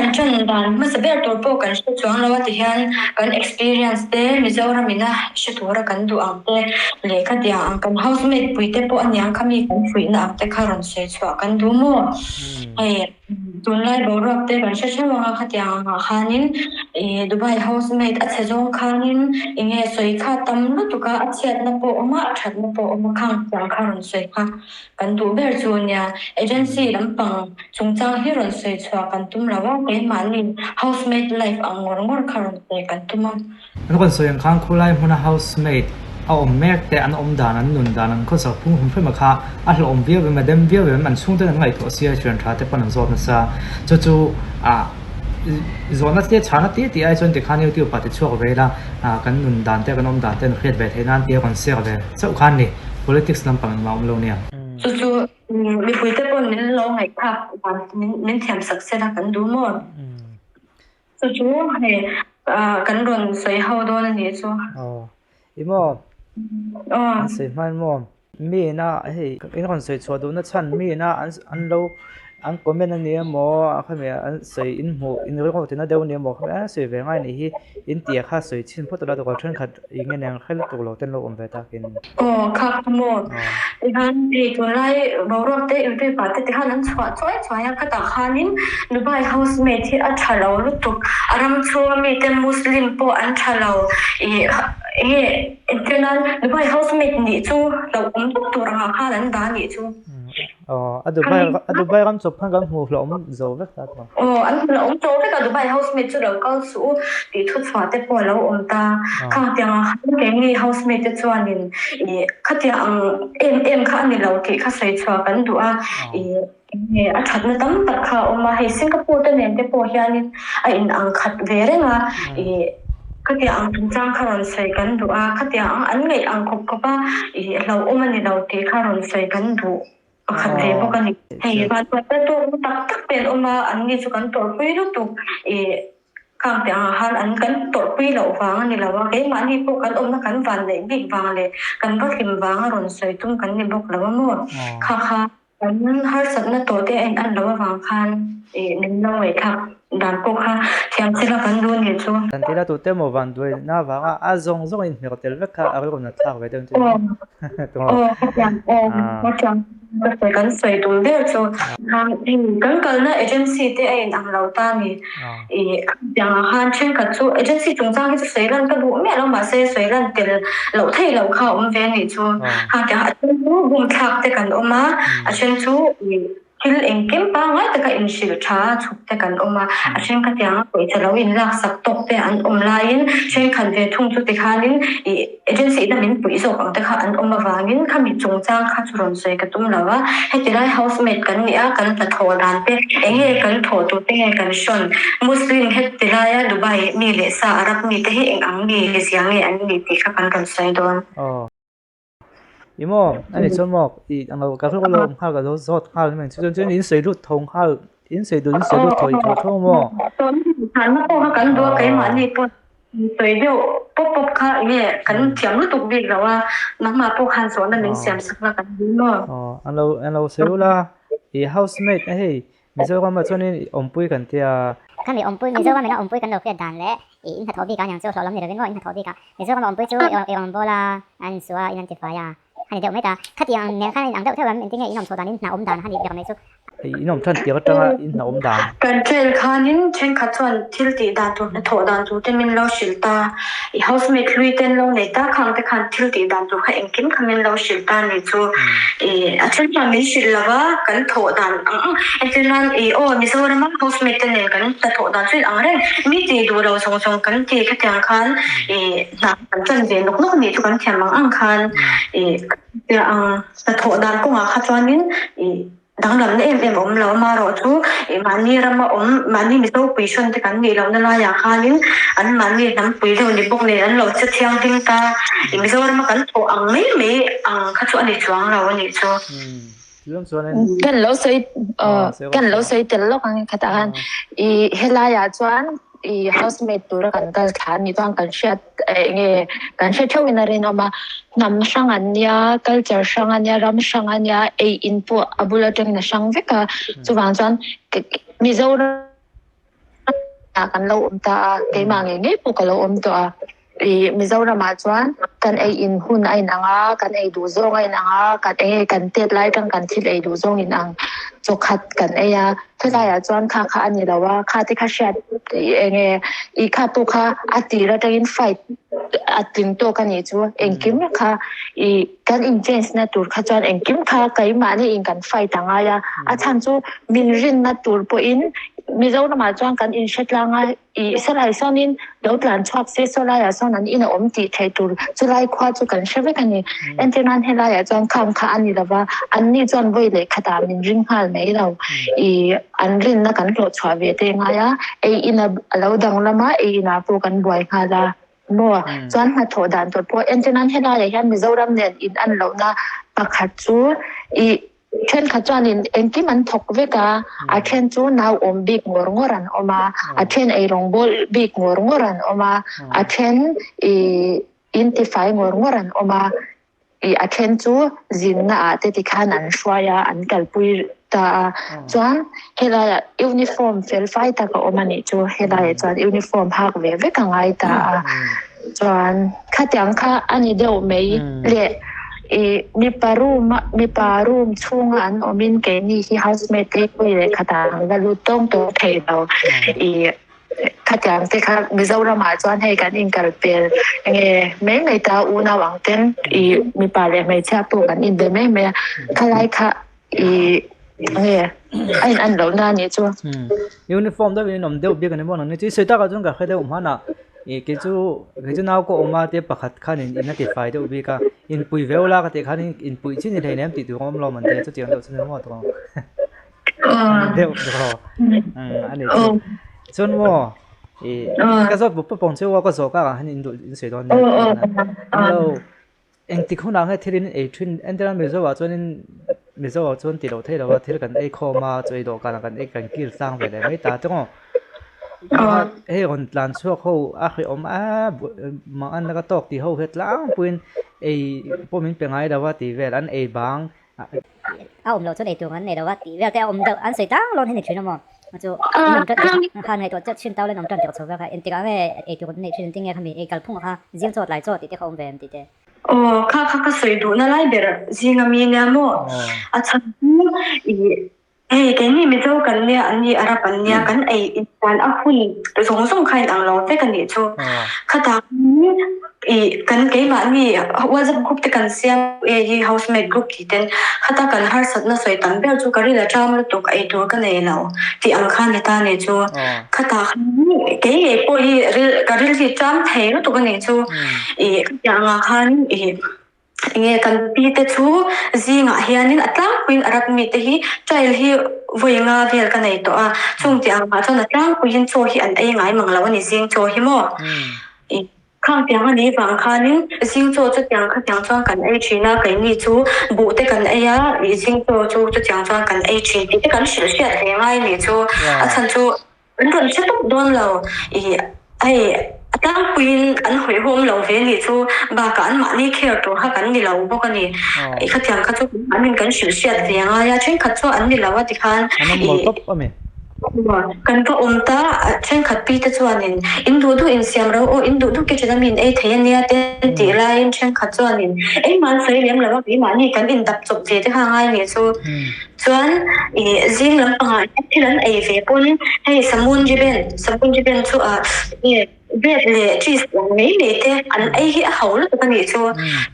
Kan ṭan dan hmasa ber tur pawh kan hre chuang lo a ti hian kan experience te Mizoram ina hre tura kan duh ang te leh khatiang ang kan housemate pui te pawh aniang kha mi kan fuihna ang te kha rawn sawi chhuah kan duh maw? Hei tunlai boruak te kan hre hreuh ang a khatiang angah khanin ih Dubai housemate a chhe zawng khanin eng nge sawi kha tam lutuk a a chhiatna pawh awm a a thatna pawh awm a khang tiang kha rawn sawi kha Kan duh ber chu nia, agency lampang chungchang hi rawn sawi chhuah kan tum lo a, keimahni housemaid life ang ngawr ngawr kha rawn sawi kan tum a. An rawn sawi ang khan khulai hmuna housemaid a awm mek te an awm dan, an nun dan, an khawsak phung hrim hrim a kha a hlawhawm viau em, a dem viau em, an chhungten an ngaihtuah sia thian tha te pawn an zawt nasa. Chu chu ah zawhna te chhana tih tih ai chuan tikhan YouTube ah ti chhuak ve ila kan nun dan te kan awm dan te an hriat ve theih nan tia rawn share ve chauh khan ni. Politics lampang engmah awm lo nia. Chu chu mipuite pawn min lo ngaihthlak dan min thiam sak sela kan duh maw? Chu chu hei kan rawn sawi ho dawn a nih chu. Aw i maw? An sawi hman maw? Mi ina hei in rawn sawi chhuah duhna chhan mi ina an lo an comment a ni emaw a khami an sawi in hmuh in rilru tina deuh a ni emaw khami a sawi ve ngai anih hi in tih kha sawi chhin phawt ula tukah thenkhat eng nge nen hre lutuk lo ten lo awm ve takin. Aw kha kha maw tihian hei tunlai boruak te inri pah te tihian an chhuah chuai chuai a khatah khanin Dubai housemaid hi a tha lo lutuk a ram chhunga mite Muslim pawh an tha lo ih enge entirnan Dubai housemaid nih chu hlauhawm deuh tur angah khan an dah anih chu. Aw, a Dubai a Dubai ram chawp khan kan hmuh hlauhawm zo vek ta tawh. Aw, an hmu hlauhawm zo vek a, Dubai housemate chu lo kal suh u tih thu chhuah te pawh a lo awm ta. Khang tiang ah khan keini housemate te chuanin ih khatiang ang em em kha a ni lo tih kha sawi chhuah kan duh a, ih enge a thatna tam tak kha a awm a, hei Singapore te nen te pawh hianin a in ang khat ve reng a, ih khatiang ang chungchang kha rawn sawi kan duh a, khatiang ang an ngaih ang khawp khawp a ih hlauhawm a ni lo tih kha rawn sawi kan duh pakhat ve bawk a ni. Hei vantuaite tawk tak tak te an awm a, an ni chu kan tawrhpui lutuk ih khang piah angah khan an kan tawrhpui loh vang a ni lo a, keimahni pawh kan awmna kan van neih bik vang leh kan va hlim vanga rawn sawi tum kan ni bawk lo a maw? Kha kha Kan harsatna tawh te a in an loh avang khan ih min lo ngaihthlak dan pawh kha thiam chila kan duh anih chu. Kan tila tute emaw van duaina avanga a zawng zawng in hmer tel vek kha a rilru nat thlak ve deuh chu ni. Aw ka thiam aw ka thiam ka sawi kan sawi tum ber chu. Kan kalna agency te a in ang lo ta ni. Ih tiang ah khan thenkhat chu agency chungchang hi chu sawi lan ka duh miah lo mahse sawi lan tel loh theih loh kha a awm ve anih chu. Hang tiang a then chu bum thlak te kan awm a, a then chu ih thil engkim pangngai taka inhrilh tha chhuk te kan awm a, a then khatiang a pawisa lo inlak sak tawk te an awm laiin thenkhat ve thung chu tikhanin ih Agency ina min puih zawk ang te kha an awm avangin khami chungchang kha chu rawn sawi ka tum lo a, heti lai housemate kan nih a, kan hnathawh dan te eng nge kan thawh tur te nge kan hrawn, Muslim heti laia Dubai mi leh sa Arab mi te hi eng ang mi zia nge an nih tih kha kan rawn sawi dawn. Aw. I maw? A ni chuan maw? I ang lo ka hlawk lo nghal ka lo zawt nghal mai chu chuan in sawi lut tho nghal in sawi duh in sawi lut tho i tho tho maw? Chhanna pawh kha kan duh a keimahni pawh Sawi deuh pawp pawp kha enge kan thiam lutuk bik lo a, nangmah pawh khan zawhna min siam sak la kan duh maw? Aw, an lo an lo sawi ula, i housemate a hei Mizoram ah chuanin awmpui kan tia. Khami awmpui Mizoram ina awmpui kan lo hriat dan leh i in hnathawh bik ah niang chu hlawh lam ni lovin maw in hnathawh bik ah Mizoram ah awmpui chu i rawn bawl a, an insuh a, in an tifai a, a ni deuh mai ta. Khatiang nen khan a inang deuh theuh em, engtin nge in awm chhoh dan in hna awm dan a nih ber mai chu. Hei in awm than tir atanga in hna awm dan. Kan trail khanin thenkhat chuan thil tih dan tur hnathawh dan tur te min lo hrilh ta. I housemate hlui te an lo nei ta khang te khan thil tih dan tur kha engkim kha min lo hrilh ta ni chu. I a then chuan min hrilh lo va kan thawh dan ang ang. Entir nan i aw Mizorama housemate te nen kan hnathawh dan chu in ang reng. Mi tih duh lo zawng zawng kan ti khatiang khan i hna kan chan ve nawk nawk nih chu kan thiam ang ang khan i ang hnathawh dan kawngah kha chuanin i danglamna em em awm lo amaherawh chu i mahni rama awm mahni Mizo puihrawn te kan nih lohna laiah khanin an mahni hnampui deuh ni bawk nen an lo che thianghlim ta i Mizorama kan thawh ang mai mai ang kha chu a ni chuang lo a nih chu. Kan lo sawi kan lo sawi tel lawk ang khatah khan i helaiah chuan i housemate tura kan kal thla a nih chuan kan hriat enge kan hre theuhin a rinawm a, hnam hrang an nia, culture hrang a nia, ram hrang a nia, ei in pawh a bul atangin a hrang vek a, chuvang chuan Mizoram. Ah kan lo awm ta a, keimah ngei ngei pawh ka lo awm tawh a. Ih Mizoramah chuan kan ei in hun a inang a, kan ei duh zawng a inang a, kan eng nge kan tet lai atang kan thil ei duh zawng inang chawkhat kan ei a. Helaiah chuan kha kha a ni lo a, kha te kha hriat eng nge ih kha pawh kha a tir atangin fight a tling tawk a nih chu. Engkim kha ih kan in change na tur kha chuan engkim kha keimahni in kan fight a ngai a, a chhan chu min rinna tur pawhin Mizoramah chuan kan inhre tlang a, ih salai sawnin lo tlan chhuak se sawlaiah sawn an in a awm tih theih tur chulai khua chu kan hre vek a ni. Entir nan helaiah chuan khang kha a ni lo va, anni chuan vawi leh khatah min ring nghal mai lo. Ih an rinna kan hlawh chhuah ve te ngai a, ei in a lo danglam a, ei inah pawh kan buai nghal a maw? Chuan hnathawh dan tur pawh entir nan helaiah hian Mizoram nen in an lohna pakhat chu ih Thenkhat chuanin engkim an thawk vek a, a then chu nau awm bik ngawr ngawr an awm a, a then eirawng bawl bik ngawr ngawr an awm a, a then ih in tifai ngawr ngawr an awm a, ih a then chu zinna ah te tikhan an hruai a, an kalpui ta a. Chuan helaiah uniform fel fai tak a awm a nih chu, helaiah chuan uniform hak ve vek a ngai ta a. Chuan khatiang kha a ni deuh mai le ih mipa room a mipa room chhunga an awmin keini hi housemate te pawh leh khatah an la lut tawng tawng thei lo ih khatiang te kha Mizoramah chuan hei kan inkal pel enge mai mai ta unau ang ten ih mipa leh hmeichhia pawh kan inbe mai mai a khalai kha ih nge a in an lohna a nih chu. Uniform deuh in an awm deuh bik a ni maw nang ni chu i sawi takah chuan ka hre deuh hman a ih kei chu kei chu nau ka awm a te pakhat khan in in a ti fai deuh bik a inpui veu la ka tih khan in inpuih chin i hleinem tih tur a awm lo man te chutiang deuh chu ni maw tawh a ni deuh tawh a ni chu chuan maw ih ka zawt bawp bawp ang che u a ka zawh kak ah hian in duh in sawi dawn nia englo. Engtik hunah nge thil in ei thin? Entirna Mizo ah chuanin Mizo ah chuan ti loh theih lo a, thil kan ei khawm a, chaw ei dawhkanah kan ei kan kil tlang ve leh mai ta che maw? Hei rawn tlan chhuak ho a hrehawm a, mang an laka tawk tih ho hi tlangpuiin ei pawh min pe ngai lo a tih vel an ei bang. A awm loh chuan ei tur an nei lo a tih vel te a awm deuh an sawi tlang lawn hi ni thin a maw? Chu in awm tan khan ngaihtuah chet thin tau len awm tan tirh chho vel kha engtikah nge ei tur an neih thin engtin nge khami ei kalphung kha zing chaw tlai chaw tih te kha awm ve em tih te. Aw kha kha ka sawi duhna lai ber zinga mi nia maw a chhan chu ih hei keini Mizo kan nia an ni Arab an nia kan ei indan a hun zawng zawng kha inang lo vek a nih chu khatah Ih kan keimahni WhatsApp group te kan siam e hi housemate group tih ten khata kan harsatna sawi tam ber chu ka ril a ṭam lutuk ei tur ka nei lo tih ang khan ni ta ni chu khatah khan kei ngei pawh hi ril ka ril hi ṭam thei lutuk a nih chu ih khatiang angah khan ih enge kan pi te chu zingah hianin a tlangpuiin Arab mite hi child hi vawi nga vel ka nei tawh a chung tih angah chuan a tlangpuiin chaw hi an ei ngai mang lo a ni zing chaw hi maw. Khang tiang a nih vang khanin zing chaw chutiang khatiang chuan kan ei thin a, keini chu buh te kan ei a, ih zing chaw chu chutiang chuan kan ei thin tih te kan hrilh hriat ve ngai a nih chu. A chhan chu an rawn hre tawp dawn lo, ih hei a tlangpuiin an hawihhawm lo ve nih chu bakah anmahni care tur kha kan ni lo bawk a ni. Ih khatiang kha chu an kan hrilh hriat ve ngai a, thenkhat chu an ni lo a tikhan ih. Kan va awm ta, thenkhat pi te chuanin in duh duh in siam ro aw, in duh duh kitchen a mi in ei thei ania te an tih laiin thenkhat chuanin engmah an sawi lem lo a, keimahni kan in dap chawp ve te kha a ngai nih chu. Chuan ih zing lampangah hian thil an ei ve pawn hei samun riben, samun riben chu ah nge. Bread leh cheese ang mai mai te an ei hi a ho lutuk a nih chu.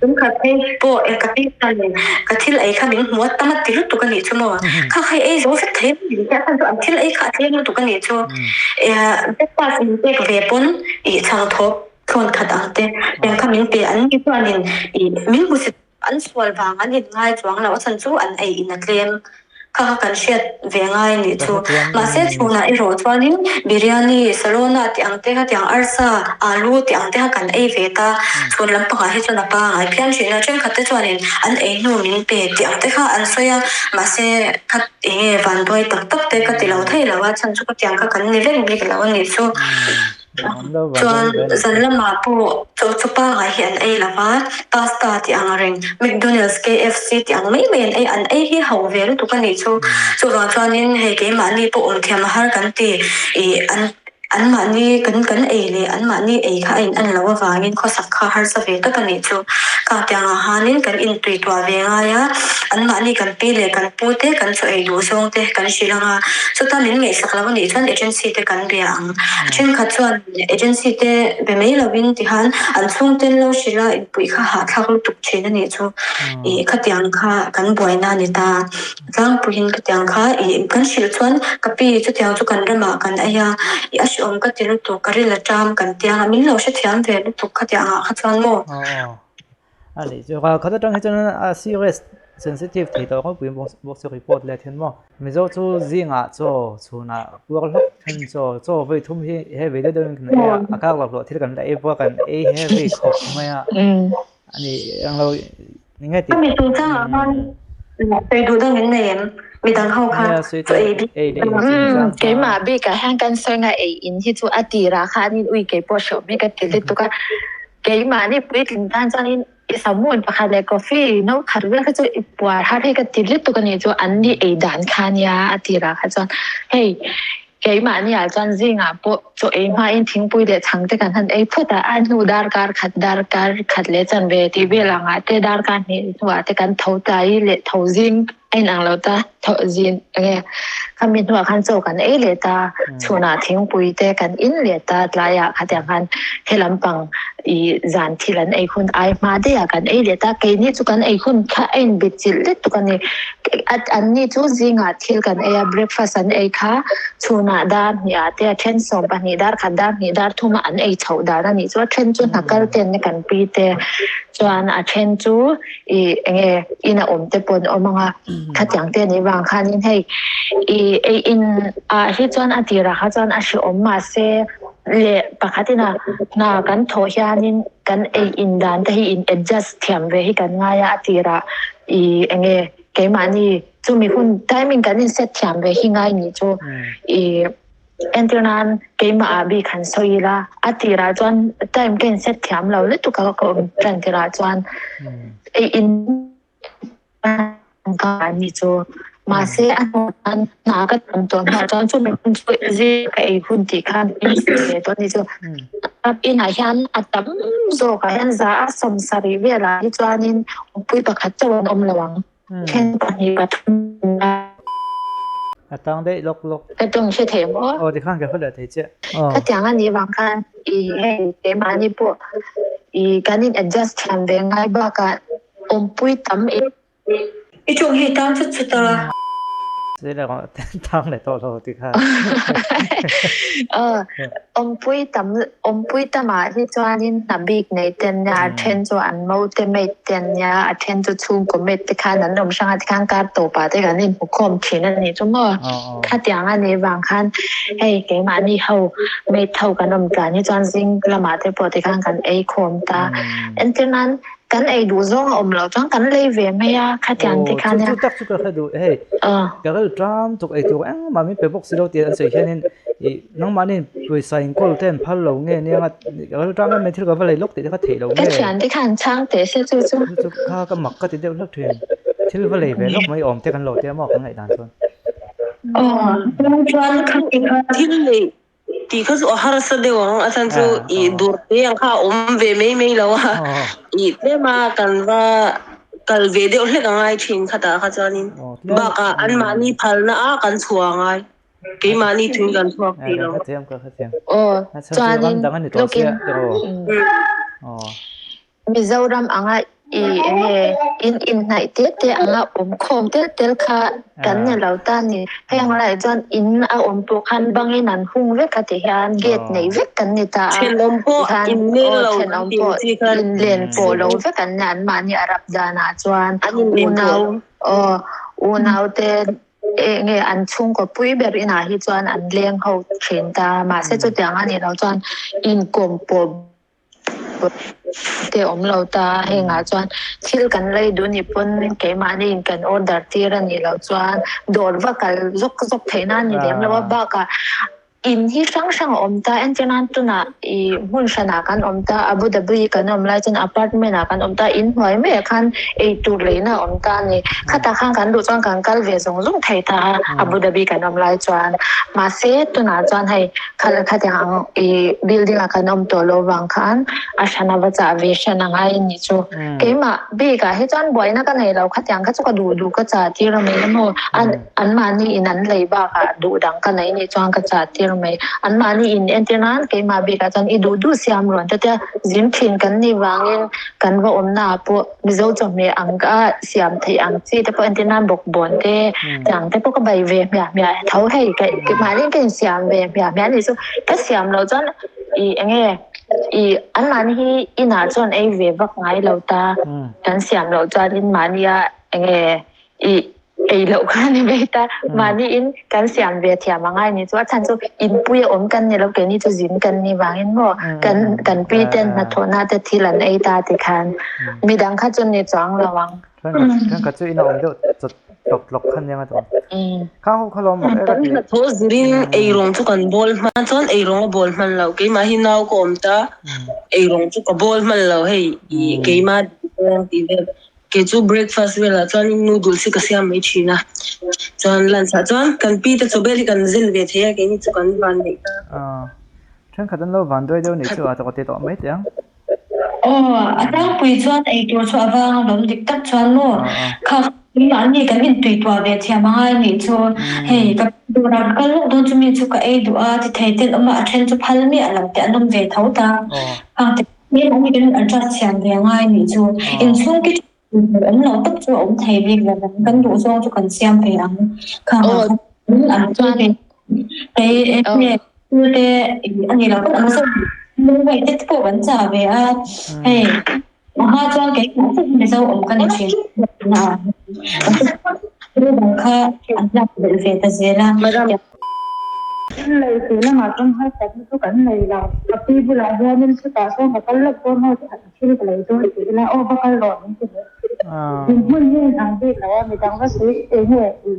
Tumkhat phei pawh e ka pi chuanin ka thil ei kha min hmu a tam a ti lutuk a nih chu maw. Kha kha i ei zo vek thei mai ang che a chhan chu an thil ei kha a tlem lutuk a nih chu. Breakfast min pek ve pawn ih chhang thawp thlawn khat ang te tiang kha min pe an ni chuanin ih min hmu si An sual vang an in ngai chuang lo a chhan chu an ei in a tlem kha kha kan hriat ve ngai a nih chu. Mahse chhunah erawh chuanin biryani, salona tih ang te kha tiang arsa, alu tih ang te kha kan ei ve ta. Chhun lampangah hi chuan a pangai phian thin a, thenkhat te chuanin an ei hnu min pe tih ang te kha an sawi a, mahse kha enge vanduai tak tak te ka ti lo thei lo a chhan chu khatiang kha kan ni vek bik lo a nih chu. Chuan zan lamah pawh chaw chu pangai hi an ei lo va, pasta tih ang reng, McDonald's, KFC tih ang mai mai an ei, an ei hi ho ve lutuk a nih chu. Chuvang chuanin hei keimahni pawh awm thiam a har kan ti, ih an. Anmahni kan kan ei leh anmahni ei kha a in an loh avangin khawsak kha harsa ve tak a nih chu. Kangtiangah hanin kan intuituah ve ngai a, anmahni kan pi leh kan pu te kan chaw ei duh zawng te kan hrilh ang a, chuta min ngaihsak loh a nih chuan agency te kan bia ang. Thenkhat chuan agency te be mai lovin tihan an chhungten lo hrilh a, inpuih kha hahthlak lutuk thin a nih chu. Ih khatiang kha kan buaina a ni ta. Tlangpuiin khatiang kha ih kan hrilh chuan ka pi chutiang chu kan ramah kan ei a, ih a hreawm ka ti lutuk, ka ril a ṭam kan tiang a, min lo hrethiam ve lutuk khatiang ah kha chuan maw? Aw aw a nih chu ka khat atang hi chuan a serious sensitive thei tawh ngawt pui bawk chu report leh then maw. Mizo chu zingah chaw chhunah puak hlawk then chaw chaw vawi thum hi heavy deuh deuhin kan ei a, a kak loh hlawh thil kan la ei pawh a kan ei heavy khawp mai a. Ani englo nge ti. Mi chungchang ah khan sawi duh dang in nei em? Midang ho kha chaw ei bik. Umm keimah bik ah hian kan sawi nga ei in hi chu a tir ah khanin ui kei pawh hreuh mai ka ti lutuk a. Keimahni puitling tan chuanin i samun pakhat leh coffee no khat vel kha chu i puar har hi ka ti lutuk a nih chu an ni ei dan kha nia a tir ah kha chuan hei Keimahni ah chuan zingah pawh chaw ei hmain thingpui leh chhang te kan han ei phawt a, a hnu darkar khat darkar khat leh chanve tih vel angah te darkar hnih hnuah te kan tho ta i leh tho zing a inang lo ta, tho zin enge khami hnuah khan chaw kan ei leh ta, chhunah thingpui te kan in leh ta, tlaiah khatiang khan he lampang i zan thil an ei hun ai hma daih ah kan ei leh ta, keini chu kan ei hun kha a inbet chilh lutuk a ni. Anni chu zingah thil kan ei a, breakfast an ei kha chhunah dar hnihah te a then 12 dar khat dar hnih dar thuma an ei chhoh dan a nih chu a then chu hna kal ten kan pi te chuan a then chu ih enge ina awm te pawh an awm ang a, khatiang te anih vang khanin hei ih ei in ah hi chuan a tirah kha chuan a hrehawm mahse leh pakhatin a hna kan thawh hianin kan ei in dan te hi in adjust thiam ve hi kan ngai a, a tirah I enge keimahni chumi hun timing kan in set thiam ve hi ngai ni chu i entir nan keimah ah bik han sawi ila a tirah chuan time ka in set thiam lo lutuk a ka awm tan tirah chuan ei in ka ni chu mahse a hnuah chuan hna ka tam tawh hnuah chuan chumi hun chu zir ka ei hun tih khan in set ve tawh ni chu. Inah hian a tam zawkah hian za a 70 velah hi chuanin awmpui pakhat chauh an awm lo ang. Then pahnih pathum a. A tang daih lawk lawk. Ka tawng hre thei maw? Aw tikhan ka hre leh thei chiah. Aw. Khatiang a nih vang khan i hei keimahni pawh i kan in adjust thiam ve ngai bakah awmpui tam em. I tawng hi tang chut chut a. Tang leh tawh lo ti kha. Aw, awmpui tam awmpui tamah hi chuanin hna bik nei te nia, a then chu an mo te mate te nia, a then chu chhungkaw mate te khan an awm hrang a tikhan kar tawpah te kan inhmu khawm thin a nih chu maw. Khatiang a nih vang khan hei keimahni ho mate ho kan awm tlan hi chuan zing lamah te pawh tikhan kan ei khawm ta. Entirnan Kan ei duh zawng a awm loh chuan kan lei ve mai a, khatiang te khan nia. Chu tak chu ka hre duh hei, ka ril ṭam tuk ei tur engmah min pe bawk si lo tih an sawi hianin ih nangmahni pawisa inkawl te an phal lo nge nia nga ka ril ṭam em mai thil ka va lei lawk tih te kha theih lo nge. Ka thian te khan chhang teh se chu chu. Chu chu kha ka mak ka ti deuh hlauh ṭhin, thil va lei ve lawk mai awm te kan lo tia maw kan ngaihdan chuan. Aw, chuan khati kha. Thil lei Tih kha chu a harsa deuh ang, a chhan chu ih dur te ang kha a awm ve mai mai lo a, ih tlem a kan va kal ve deuh hlek a ngai thin khatah kha chuanin bakah anmahni phalna a kan chhuah a ngai, keimahni thing kan chhuak thei lo. Aw chuanin lawkin Mizoram anga i enge in inhnaih te te anga awm khawm tel tel kha kan ni lo ta ni. Heng laiah chuan in a awm pawh khan bangin an hung vek a ti hian gate nei vek kan ni ta a. Thenawm pawh inleng lo Thenawm pawh inlen pawh lo vek an ni anmahni a rap danah chuan unau aw unau te enge an chhungkaw pui ber inah hi chuan an leng ho thin ta mahse chutiang a nih loh chuan inkawm pawh te awm lo ta a, hengah chuan thil kan lei duh nih pawn keimahni in kan order tir a nih loh chuan dawr va kal zawk zawk theihna a ni lem lo a, bakah In hi hrang hrang a awm ta, entirnan tunah ih hmun hranah kan awm ta, Abu Dhabi kan awm lai chuan apartment ah kan awm ta, in hnuai maiah khan eitur leina a awm ta a ni. Khatah khan kan duh chuan kan kal ve zawng zawng thei ta a, Abu Dhabi kan awm lai chuan. Mahse tunah chuan hei khatiang ang ih building ah kan awm tawh loh vang khan a hran a va chah ve hran a ngai a nih chu. Keimah bikah hi chuan buaina ka nei lo, khatiang kha chu ka duh duh ka chah tir a mai emaw an anmahni in an lei bakah duh dang ka nei nih chuan ka chah tir mai. Anmahni in entir nan keimah bikah chuan i duh duh siam rawn te tia zin thin kan nih vangin kan va awmna ah pawh Mizo chawhmeh ang a siam theih ang chi te pawh entir nan bawkbawn te tiang te pawh ka bei ve hmiah hmiah tho hei keimahni ka insiam ve hmiah hmiah a nih chu ka siam loh chuan ih enge I anmahni hi inah chuan ei ve vak ngai lo ta, kan siam loh chuanin mahnia enge i ei loh kha a ni mai ta. Mahni in kan siam ve thiam a ngai ni chu a chhan chu inpui a awm kan ni lo keini chu zin kan ni vangin maw kan kan pi ten hnathawhna te thil an ei ta tikhan midang kha chu ni chuang lo ang. Thenkhat chu ina awm deuh chawt tlawk tlawk kha nia tawh. Khang ho kha lawm mak e ka ti. Kan hnathawh zirin eirawng chu kan bawl hman chuan eirawng a bawl hman lo. Keimah hi nau ka awm ta, eirawng chu ka bawl hman lo hei keimah tih vel. Kei chu breakfast velah chuan noodles hi ka siam mai thin a. Chuan lunch ah chuan kan pi te chaw bel hi kan zen ve thei a, keini chu kan van neih ta. Thenkhat an lo van duai deuh nih chu a tawk a ti tawh mai teh ang. Aw, a tlangpui chuan eitur chu a vang alawm dik tak chuan maw? Kha mahni kan intuituah ve thiam a ngai nih chu. Hei ka dawrah ka kal lawk dawn chu mi chu ka ei duh a, ti thei ten awm a, a then chu phal miah lo te an awm ve tho ta. Khang te hi mahni kan adjust thiam ve a ngai nih chu. Inchhung ki awm lo tak chu a awm thei bik lo ang, kan duh zawng chu kan siam ve ang. Khang ah khan an pui ve Hei enge te a ni lo pawn an zawm lungvaih te pawh kan chah ve a hei a hma chuan keimah chiah hi mizo awm ka ni thin na a dang kha an lak belh ve ta zel a. Kan lei tih lamah chuan harsatna chu kan nei lo. Ka pi bulah hianin chutah sawn ka kal lawk dawn ho thil ka lei dawn tih ila aw va kal rawh min ti leh. Dinhmun hi a inang bik lo a, midang va sawi enge i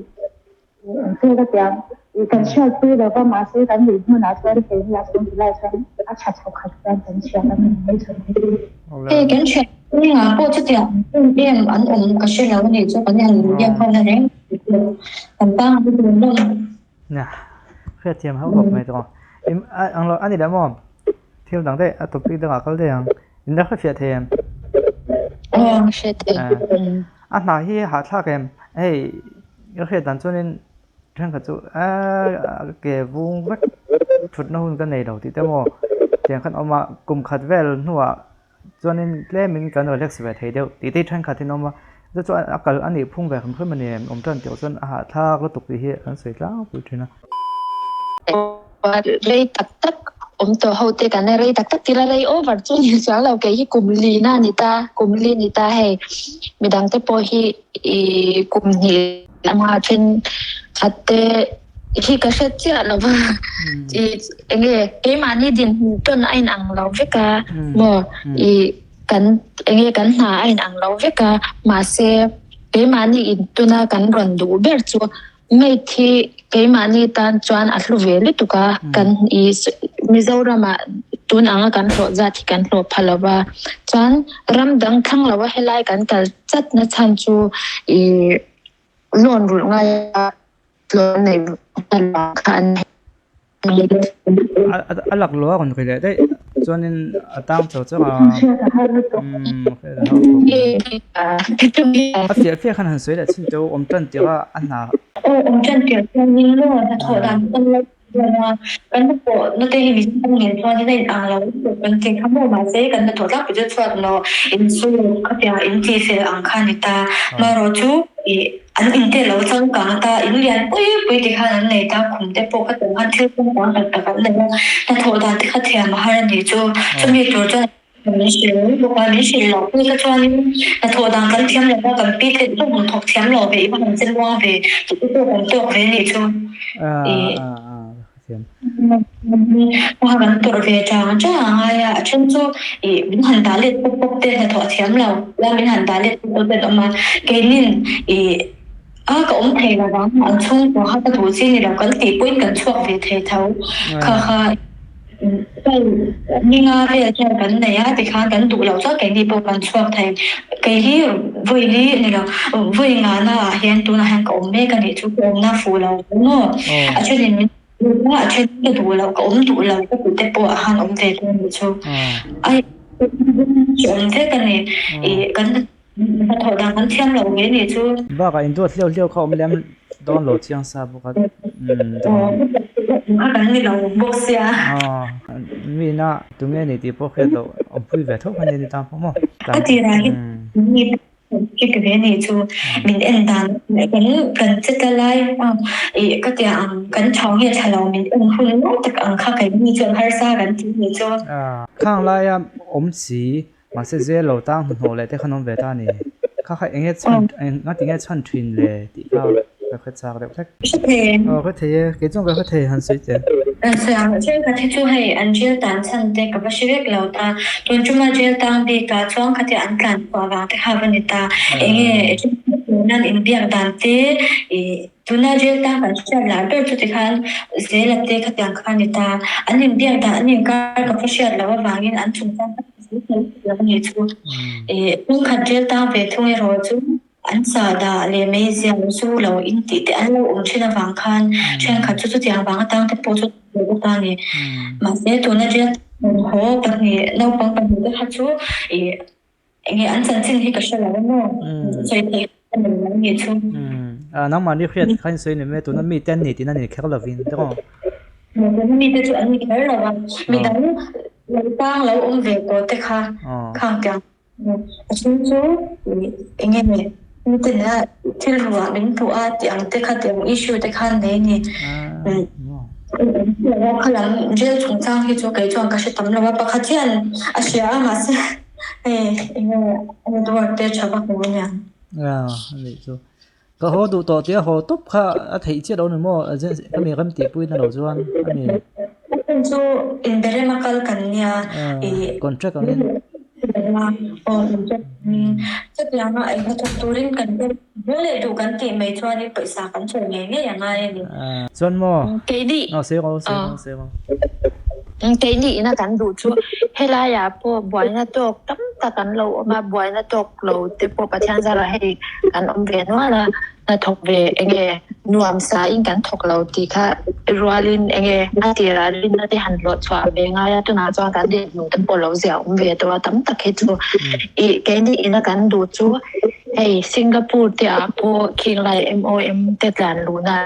An thil ka tiam i kan hriatpui lo va, mahse kan nih hmunah chuan keini a chhung tilai chuan a tha chho khat chuan kan hriat a ni mai chhun hi. Hei kan hriatpui ngah pawh chutiang em em an awm ka hre lo a nih chu kan han inbiak ho na reng kan tang a ni lo. Nia, hriatthiam hauh khawp mai tawh. Ang lo a ni leh maw? Thil dang daih a topic dangah kal daih ang. In la hrefiah thei em? Aw, hre thei. A hna hi hahthlak em? Hei ka hriat dan chuanin thenkhat chu eee ke vung vek thutna hun ka nei lo tih te maw tiang khan awm a, kum khat vel hnuah chuanin tlemin kan relax ve thei deuh tih te hi thenkhat in awm a, chu chuan a kal a nih phung ve hrim hrim a ni em? Awm tan tih chuan a hahthlak lutuk tih hi kan sawi tlangpui thin a. Rei tak tak awm tawh ho te kan rei tak tak tila rei over chu ni chuang lo kei hi kum li na ni ta kum li ni ta hei midang te pawh hi i kum hnih lama then khat te hi ka hre chiah lo va i enge keimahni dinhmun tawn a inang lo vek a maw i kan enge kan hna a inang lo vek a mahse keimahni intuna kan rawn duh ber chu Mate hi keimahni tan chuan a hlu ve lutuk a, kan i Mizoramah tun anga kan hlawh zat hi kan hlawh pha lova, chuan ram dang thlang loa helai kan kal chat na chhan chu i loan rulh ngai a loan nei vang kha a ni. A lak lo a rawn ri leh daih chuanin a tang chho chauh a a fiah fiah khan han sawi leh chin teuh awm tan tirh a a hna. Aw awm tan tirh chuanin maw hnathawh dan kan lo dawn a kan hnathawh na te hi Mizoram nen chuanin a inang lo lutuk kan ti kha maw mahse kan hnathawh tlangpui chu chhuat maw inchhung khatia intifel ang kha a ni ta marawhchu ih An in te lo changkang ta, in lian pui pui te khan an nei ta, khum te pawh kha tum khan thil changkang tak tak an nei a, hnathawh dan te kha thiam a har a nih chu. Chumi tur chuan min hrilh bawk a, min hrilh loh pui kha chuanin hnathawh dan kan thiam lo va, kan pi te pawh han thawk thiam lo ve, i va han che muang ve tih te pawh kan tawk ve a nih chu. Hma kan tawrh ve chang chang a ngai a, a then chu ih min han dah let pawp pawp te hnathawh thiam lo la min han dah let pawp pawp te an awm a, keinin ih a ka awm thei lo vang an chhungkua kha ka duh chi ni lo kan tih pawhin kan chhuak ve thei tho kha kha hei ninga vel hian kan nei a tikhan kan duh loh chuan keini pawh kan chhuak thei kei hi vawi li ni lo vawi ngana ah hian tunah hian ka awm mek a nih chu ka awmna fuh lo maw a thenin min a then ka duh loh ka awm duh lo ka tih te pawh a han awm ve dawn nih chu ai awm vek a ni ih kan Hnathawh dan kan thiam lo nge nih chu. Bakah induat hliau hliau kha awm lem dawn lo chiang sa bawk a. Kha kan ni lo bawk sia. Mi ina tunge ni tih pawh hriat loh awmpui ve tho kha ni ta pawh maw. A tirah hi mi hrik ve nih chu min en dan kan kan che ta lai ih ka tia ang kan thau nge thla lo min en hun lai tak ang kha keini chuan harsa kan ti nih chu. Khang laia awm si Mahse zel lo tang hnuhnawh leh te khan awm ve ta a ni. Kha kha enge chhan enga tinge chhan thin le tih kha ka hre chak deuh hlek. Hre thei e. Aw hre thei e, kei chuan ka hre thei han sawi che. Sawi ang thenkhat hi chu hei an jail tan chhan te ka va hre vek lo ta. Tun tuma jail tang bikah chuan khatia an tlan chhuah vang te kha va ni ta. Enge nan inbiak dan te ih tuna jail tang kan hriat lah ber chu tikhan zela te khatiang kha a ni ta. An inbiak dan an inkar ka va hriat loh avangin an chungchang kha Ṭhenkhat rel tang ve thung erawh chu an sahdah leh meizial zu lo in tih te an lo awm ṭhin avang khan ṭhenkhat chu chutiang vang atang te pawh chu ve bawk a ni. Mahse tuna rel haw pahnih naupang pahnih te kha chu ih enge an chanchin hi ka hre lo a maw sawi theih a ni lo nih chu. Nangmahni hriat kha in sawi ni mai a tuna mite an ni tihna ni kher lovin tiraw? Tuna mite chu an ni kher lo a midang Lo tang lo awm ve tawh te kha khang tiang a then chu eng nge ni miten a thil ruah min puh a tih ang te kha tiang issue te khan nei ni kha lam jail chungchang hi chu kei chuan ka hre tam lo a pakhat hian a hria a mahse hei eng nge network te tha vak lo aniang. Anih chu Ka haw duh tawh tia haw tawp kha a theih chiah lo ni maw? Ka mi rem tih puiin a lo chuan a ni. A chhan chu inberem a kal kan nia. Contract angin. Aw contract angin. Chutianga ei hnathawk turin kan tel haw leh duh kan tih mai chuanin pawisa kan chawi ngei ngei a ngai a ni. Chuan maw? Keini. Aw sawi rawh sawi rawh sawi rawh. Keini ina kan duh chu helaiah pawh buaina tawk tam tak an lo awm a, buaina tawk lo te pawh Pathian zarah hei kan awm ve nual a, hnathawk ve enge nuam sa in kan thawk lo tih kha rualin enge a tirah rinna te han hlawh chhuah ve ngai a, tunah chuan kan dinhmun te pawh lo zia awm ve tawh a, tam tak hi chu ih keini ina kan duh chu hei Singapore te ah pawh khing lai MOM te tlan luhna.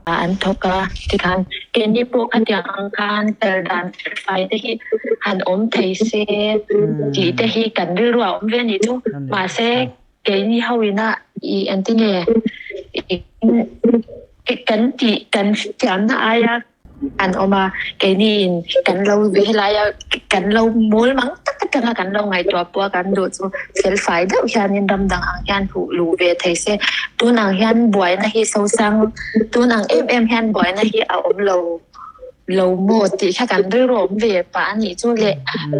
An thawk a, tikhan keini pawh khatiang ang khan kal dan felfai te hi han awm thei se tih te hi kan rilru a awm ve a nih chu. Mahse keini ho ina i engtinge kan tih kan hriatna aia An awm a, keini in kan lo helaia kan lo mawl mang tak atanga kan lo ngaihtuah pawh a kan duh chu felfai deuh hianin ram dang ang hian huh luh ve thei se. Tun ang hian buaina hi sosang tun ang em em hian buaina hi a awm lo lo maw tih kha kan rilru awm ve pah a nih chu le.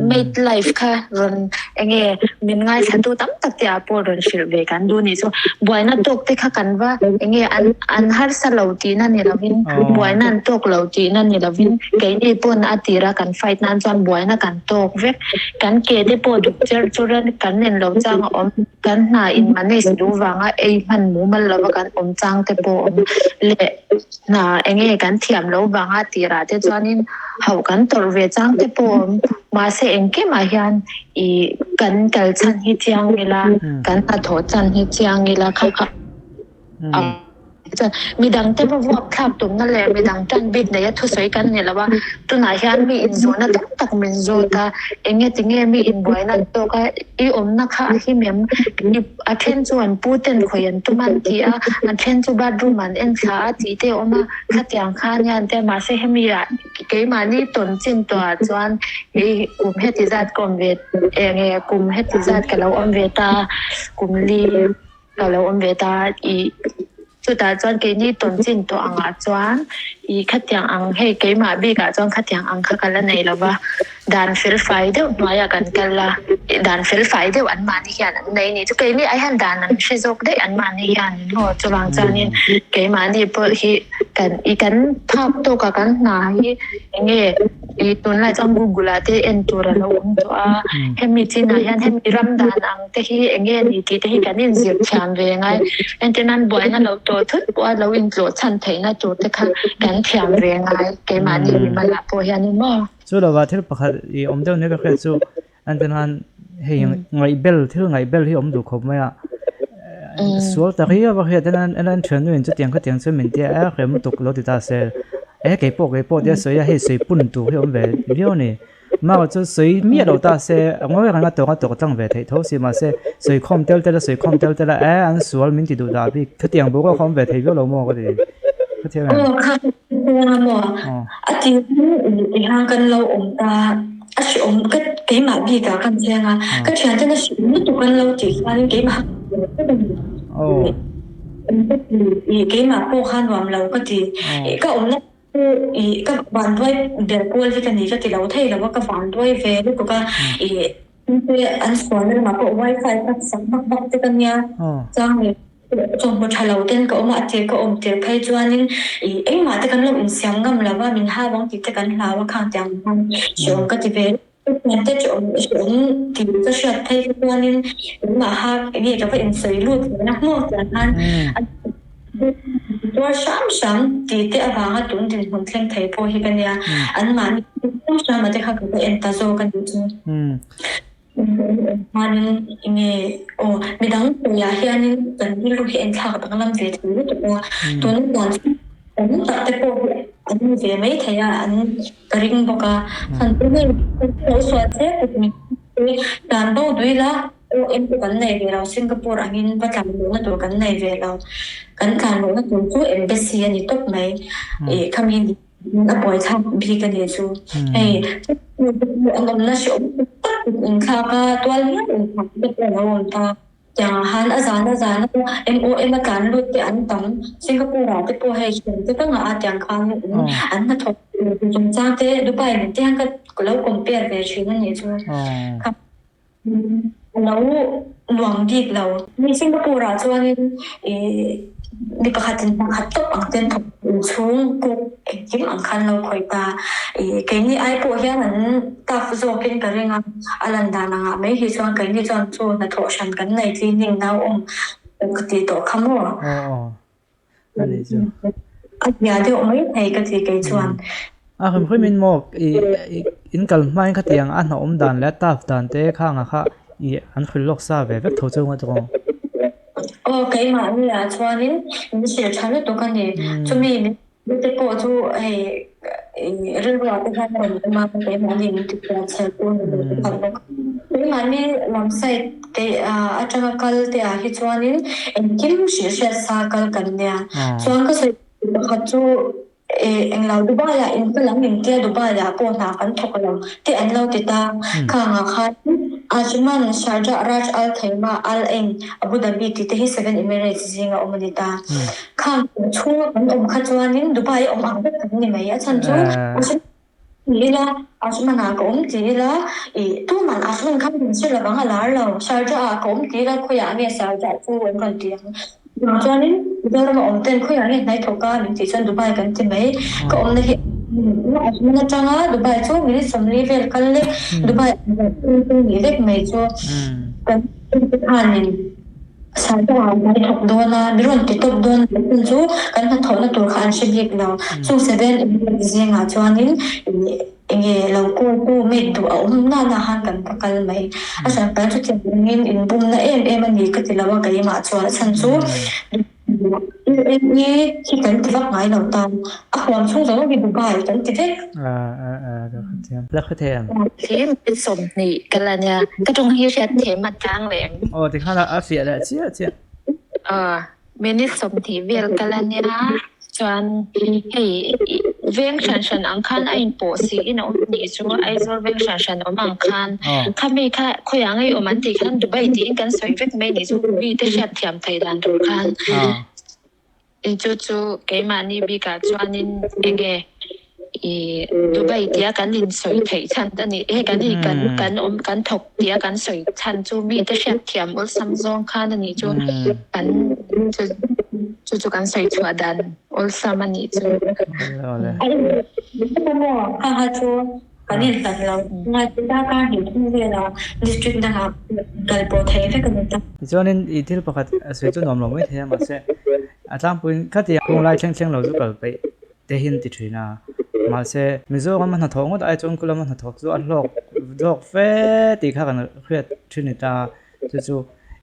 Mate life kha rawn enge min ngaithlatu tam tak te ah pawh rawn hrilh ve kan duh nih chu. Buaina tawk te kha kan va enge an an harsa lo tihna ni lovin buaina an tawk lo tihna ni lovin keini pawn a tira kan fight nan chuan buaina kan tawk vek. Kan ke te pawh duk cher chur a kan nen lo chang a awm. Kan hna in manage duh vanga ei hman mumal lova kan awm chang te pawh awm leh hna enge kan thiam lo vanga tirah te chuanin hauh kan tawrh ve chang te pawh awm. Mahse engkimah hian ih kan kal chhan hi chiang ila kan hnathawh chan hi chiang ila kha kha a chuan midang te va vuak thlak tumna leh midang tan bik neia thusawi kan ni lo a tunah hian mi inzawhna tam tak min zawt a eng nge tinge mi inbuaina an tawk a i awmna kha a him em a then chu an pu ten khawi an tum an ti a a then chu bathroom an en thla a tih te a awm a khatiang kha ania an tia mahse hemi ah Keimahni tawn chin tawhah chuan hei kum heti zat ka awm ve eng nge kum heti zat ka lo awm ve ta kum li ka lo awm ve ta ih chutah chuan keini tawn chin tawh angah chuan ih khatiang ang hei keimah bikah chuan khatiang ang kha ka la nei lo va. Dan fel fai deuh hnuaiah kan kal a, dan fel fai deuh an mahni hian an nei ni chu keini ai hian dan an hre zawk daih an mahni hian maw chuvang chuanin keimahni pawh hi kan i kan phak tawka kan hna hi enge i tunlai chuan google ah te en tur a lo awm tawh a hemi chinah hian hemi ram dan ang te hi enge ni tih te hi kan inzir thiam ve ngai entirnan buaina lo tawh thut pawha lo intlawh chhan theihna tur te kha kan thiam ve ngai keimahni mimalah pawh hianin maw. Chu lovah thil pakhat i awm deuh nia ka hriat chu entirnan hei ngaihbel thil ngaihbel hi a awm duh khawp mai a sual tak hi a va hriat hian en an thiannu in chutiang khatiang chuan min tia a hrem lutuk lo ti ta se e keipawh keipawh tia sawi a hei sawi pun tur hi a awm ve viau a ni. Mah chu sawi miah lo ta se a ngawi reng a tawng a tawk tlang ve theih tho si mahse sawi khawm tel tel a sawi khawm tel tel a e an sual min ti duh dah bik khatiang boruak a awm ve thei viau lo maw ka ti khatiang em. Aw kha chuan a maw a ti i hang kan lo awm ta a hreawm ka keimah bik ah kan chiang a ka thian ten a hreawm lutuk an lo tih chuan keimah keimah pawh kha nuam lo ka ti ka awmna Ih ka vanduai ber kual hi ka ni ka ti lo thei lo a, ka vanduai ve lutuk a, ih an sualna lamah pawh wifi ka sak vak vak te ka nia, chang leh chawhmawh tha lo ten ka awm a, a tir ka awm tir phei chuanin ih engmah te kan lo insiam ngam lo va, min hau ang tih te kan hlau a, khang tiang ang khan hreawm ka ti ve lutuk te hreawm hreawm tih ka hriat phei kha chuanin engmah ha enge ka va insawi lut ve na hmuak tiang khan Tuar hram hram tih te avanga tun dinhmun thleng thei pawh hi ka nia, anmahni hram hram a te kha ka va en ta zawk a nih chu. Hmanin enge aw midang sawiah hianin kan rilru hi en thlak danglam ve thei lutuk a, tuna dan chu tam tak te pawh hi an ni ve mai thei a, an ka ring bawk a, han tuna lo sual che dan bo dui la. Aw em chu kan nei ve lo, Singapore angin va tlan luhna tur kan nei ve lo. Kan tlan luhna tur chu embassy a ni tawp mai. Ih khami a buaithlak bik a ni chu. Hei an awmna hreawm tak tak inthlak a, tual hial inthlak te pawh a lo awm ta. Tiangah han a zan a zan a MOM a tlan lut te an tam. Singapore ah te pawh hei hriam te ka ngah a tiang khan an hnathawk chungchang te Dubai nen te hian ka lo compare ve thin a nih chu. A lo nuam bik lo. Mi Singapore ah chuanin ih mi pakhatin pakhat tawp ang ten thawk inchhung cook engkim ang khan lo khawih ta. Ih keini ai pawh hian an tough zawkin ka ring a, a lan dan angah mai hi chuan keini chuan chu hnathawh hran kan nei cleaning nau awm ka tih tawh kha maw. A nih chu. A hnia deuh mai thei ka ti kei chuan. A hrim hrim in maw i in kal hmain khatiang a hnawm dan leh a taf dan te kha anga kha i an hrilh lawk sa ve vek tho chu nga tawng. Aw keimahni ah chuanin min hrilh tha lutuk a ni. Chumi min te pawh chu hei rilru ah te hian a rawn awm a keimahni min ti chhuah chhe tu a ni ve ta bawk. Keimahni lam side te atanga kal te ah hi chuanin engkim hrilh hriat sa kal kan nia. Chuan ka sawi pakhat chu englo Dubai ah in kal ang intia Dubai ah pawh hna kan thawk lo te an lo ti ta. Khangah khan Ajman, Sharjah, Raj Al Khaimah, Al Ain, Abu Dhabi tih te hi Seven Emirates zinga awm a ni ta. Khang chhunga kan awm kha chuanin Dubai a awm ang vek kan ni mai. A chhan chu Ti ila, Ajman ah ka awm ti ila, ih tuman Ajman kha min hre lovang a lar lo, Sharjah ah ka awm ti ila khawiah nge Sharjah chu an rawn ti ang. Chuvang chuanin Mizoram a awm ten khawiah nge hnai thawk a min tih chuan Dubai kan ti mai. Ka awmna hi Ajman atanga Dubai chu minute 40 vel kal lek, Dubai nih vek mai chu kan khanin. Sangtawh ah kan thawk dawn a, mi rawn ti tawp dawn lo hun chu kan hnathawhna tur kha an hre bik lo. Chung seven Emirates zingah chuanin enge lo call tu mate duh a awm nana han kan va kal mai. A hran kan chutiang angin inbumna em em a ni ka ti lo a keimah chuan a chhan chu UAE hi kan ti vak ngai lo tan a huam chhung zawng hi Dubai kan ti vek. Hi min 20 ka la nia ka tawng hi hriat them a tlang leh ang. Aw tikhan a fiah leh chiah chiah. Aw minute 20 vel ka la nia chuan hei veng hran hran ang khan a inpawh si in a awm nih chu Aizawl veng hran hran awm ang khan khami kha khawiah ngei awm an tih khan Dubai tiin kan sawi vek mai nih chu mite hriat thiam theih dan tur khan. Chu chu keimahni bikah chuanin enge. I Dubai tia kan in sawi theih chhan a ni. Hei kan i kan kan awm kan thawk tia kan sawi chhan chu mite hriat thiam awlsam zawng khan a nih chu. Kan chu chu chu kan sawi chhuah dan awlsam a nih chu. Ha ha chu kan in hlat lo. Ngai darkar hnih thum velah district dangah kal pawh thei vek a ni ta. Tichuanin i thil pakhat a sawi chu nuam lo mai thei a mahse a tlangpuiin khatiang kawng lai thleng thleng lo chu kal peih te hi an ti thin a, mahse Mizoram a hnathawh ngawt ai chuan Kulama hnathawk chu a hlawk zawk fe tih kha kan hriat thin ni ta, chu chu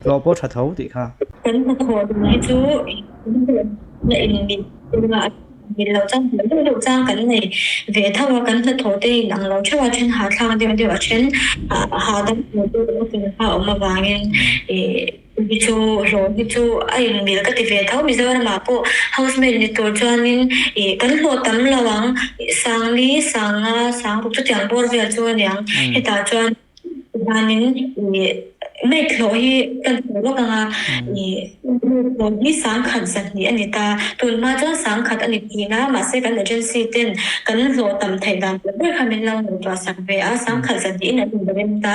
hlawh pawh tha tho tih kha. Kan hnathawh dan hi chu na in mil lo chang deuh deuh deuh chang kan nei ve tho a, kan hnathawh te in ang lo theuh a, then hahthlak deuh deuh a then hahdam deuh deuh a awm avangin ih. Hi chu hlawh hi chu a inmil ka ti ve tho. Mizoramah pawh housemaid ni tur chuanin ih kan hlawh tam lo ang. Sangli, Sanga, Sangruk chutiang bawr vel chu a niang. Hetah chuan hianin ih maid hlawh hi kan hmu lawk ang a, ih maid hlawh hi sangkhat zahnih a ni ta. Tunhma chuan sangkhat a ni thin a, mahse kan agency ten kan hlawh tam theih dan tur ber kha min lo ngaihtuah sak ve a, sangkhat zahnihin an inrem ta.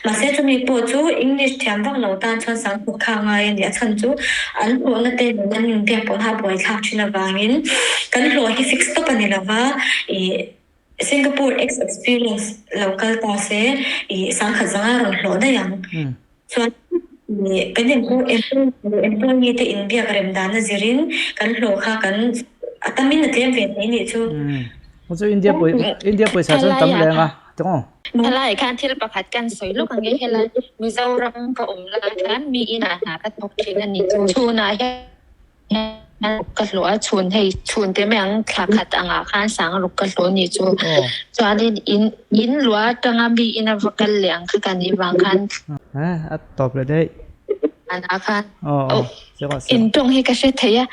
Mahse chumi pawh chu English thiam vak lo tan chuan sangkhat kha a ngai a ni. A chhan chu an hlawhna te nen an inbiak pawh kha a buaithlak thin avangin kan hlawh hi fix tawp a ni lo va, ih Singapore ex experience lo kal ta se ih sangkhat zanga rawn hlawh daih ang. Chuan ih kan employee te inbiak rem dan a zirin kan hlawh kha kan a tamin a tlem ve thei nih chu. Chu India India pawisa chuan tam leng a. Tawng. Helai khan thil pakhat kan sawi lawk ang e, helai Mizoram ka awm lai khan mi inah hna ka thawk thin a ni. Chhunah hian ka hlawh a, chhun hei chhun te mai ang thla khat angah khan sangruk ka hlawh a nih chu. Chuanin in in luah atanga mi ina va kal leh ang kha ka nih vang khan. A tawp leh daih. Zanah khan in tawng hi ka hre thei a.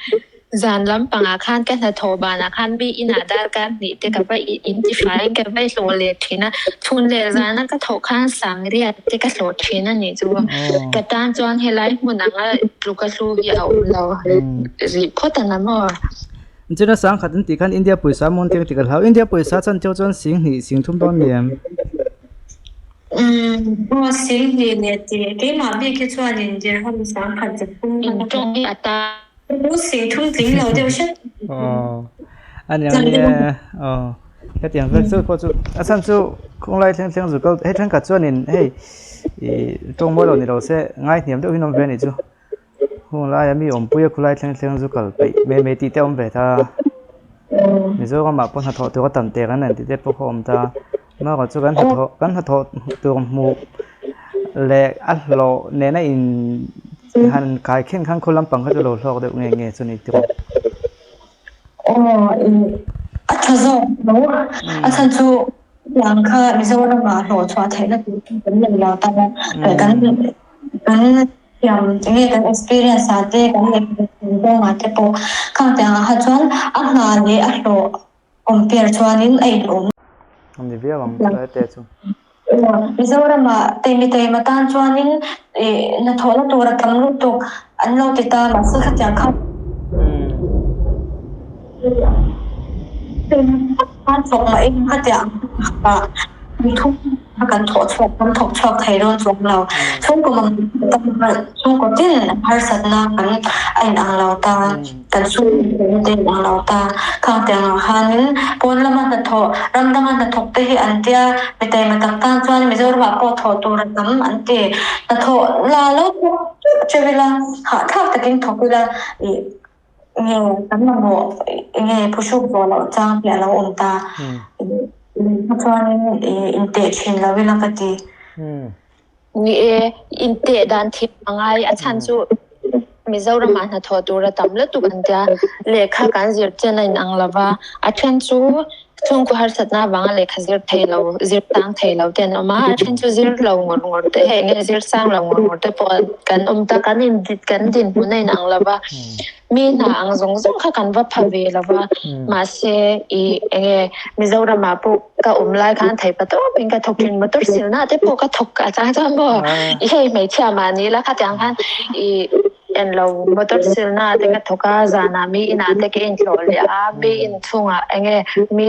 Zan lampangah khan ka hnathawh banah khan mi inah darkar hnih te ka va in ti faiin ka va hlawh leh thin a, chhun leh zana ka thawh khan sangriat te ka hlawh thin a nih chu. Ka tan chuan helai hmun anga tluka hlu hi a awm lo rih phawt a na maw? China sangkhat an tih khan India pawisa mawn tir tih ka hlau. India pawisa chan teuh chuan sing hnih sing thum dawn ni em? Aw sing hnih leh tih keimah bik hi chuanin dirham sangkhat zet pum In tawng hi a ta. Chu sing thum tling lo deuh hret. Aw a ni ang nia aw hetiang vek chu pawh chu a chhan chu khawnglai thleng thleng zu kal hei thenkhat chuanin hei ih tawng mawi lo ni lo se ngai hniam deuh hi an awm ve a nih chu hunglai a mi awmpui a khulai thleng thleng zu kal peih mai mai tih te a awm ve ta Mizoramah pawh hnathawh tur a tam tek an tih te pawh kha a awm ta amaherawhchu chu kan hnathawh kan hnathawh tur hmuh leh a hlawh nena in han kai khin khan khaw lampang kha chu lo hlawk deuh nge nge chu ni tiraw. Aw a tha zawk lo a chhan chu tiang kha Mizoramah hlawh chhuah theihna tur chu kan nei lo ta a kan kan Thiam enge kan experience ah te kan lehkhabu kawngah te pawh khang tiangah kha chuan a hna leh a hlawh compare chuanin a inawm. A ni viau ang chu te chu. Mizoramah teimi teima tan chuanin ih hnathawhna tur a tam lutuk an lo ti ta mahse khatiang kha khan thawk mah eng khatiang ah thum kan thawh chhuak kan thawk chhuak thei dawn chuang lo chhungkaw mamawh chhungkaw tin harsatna kan a inang lo ta kan chhungkaw te inang lo ta khang tiang ah khanin pawn lama hnathawh ram danga hnathawk te hi an tia mi taima tak tan chuan Mizoram ah pawh thawh tur a tam an ti hnathawh la lo thawk teuh teuh ila hahthlak takin thawk ila ih Nge kan mamawh nge phuhruk zawh loh chang hi a lo awm ta. Lehkha chuanin inteh thin lo ila ka ti. Ni e, inteh dan thim a ngai. A chhan chu Mizoramah hnathawh tur a tam lutuk an tia. Lehkha kan zir chen a inang lo va, a then chu Chhungkaw harsatna avanga lehkha zir thei lo, zir tang thei lo te an awm a, a then chu zir lo ngawr ngawr te hei enge zir sang lo ngawr ngawr te pawh kan awm ta, kan in kan dinhmun a inang lo va, mi hna ang zawng zawng kha kan va pha ve lo va, mahse i enge Mizoramah pawh ka awm lai khan thei pa tawpin ka thawk thin, motor silna te pawh ka thawk a chang chuan maw i hei hmeichhia mahni la khatiang khan i. En lo motor silna te ka thawk a, zanah mi inah te ka inhlawh leh a, mi inchhungah enge mi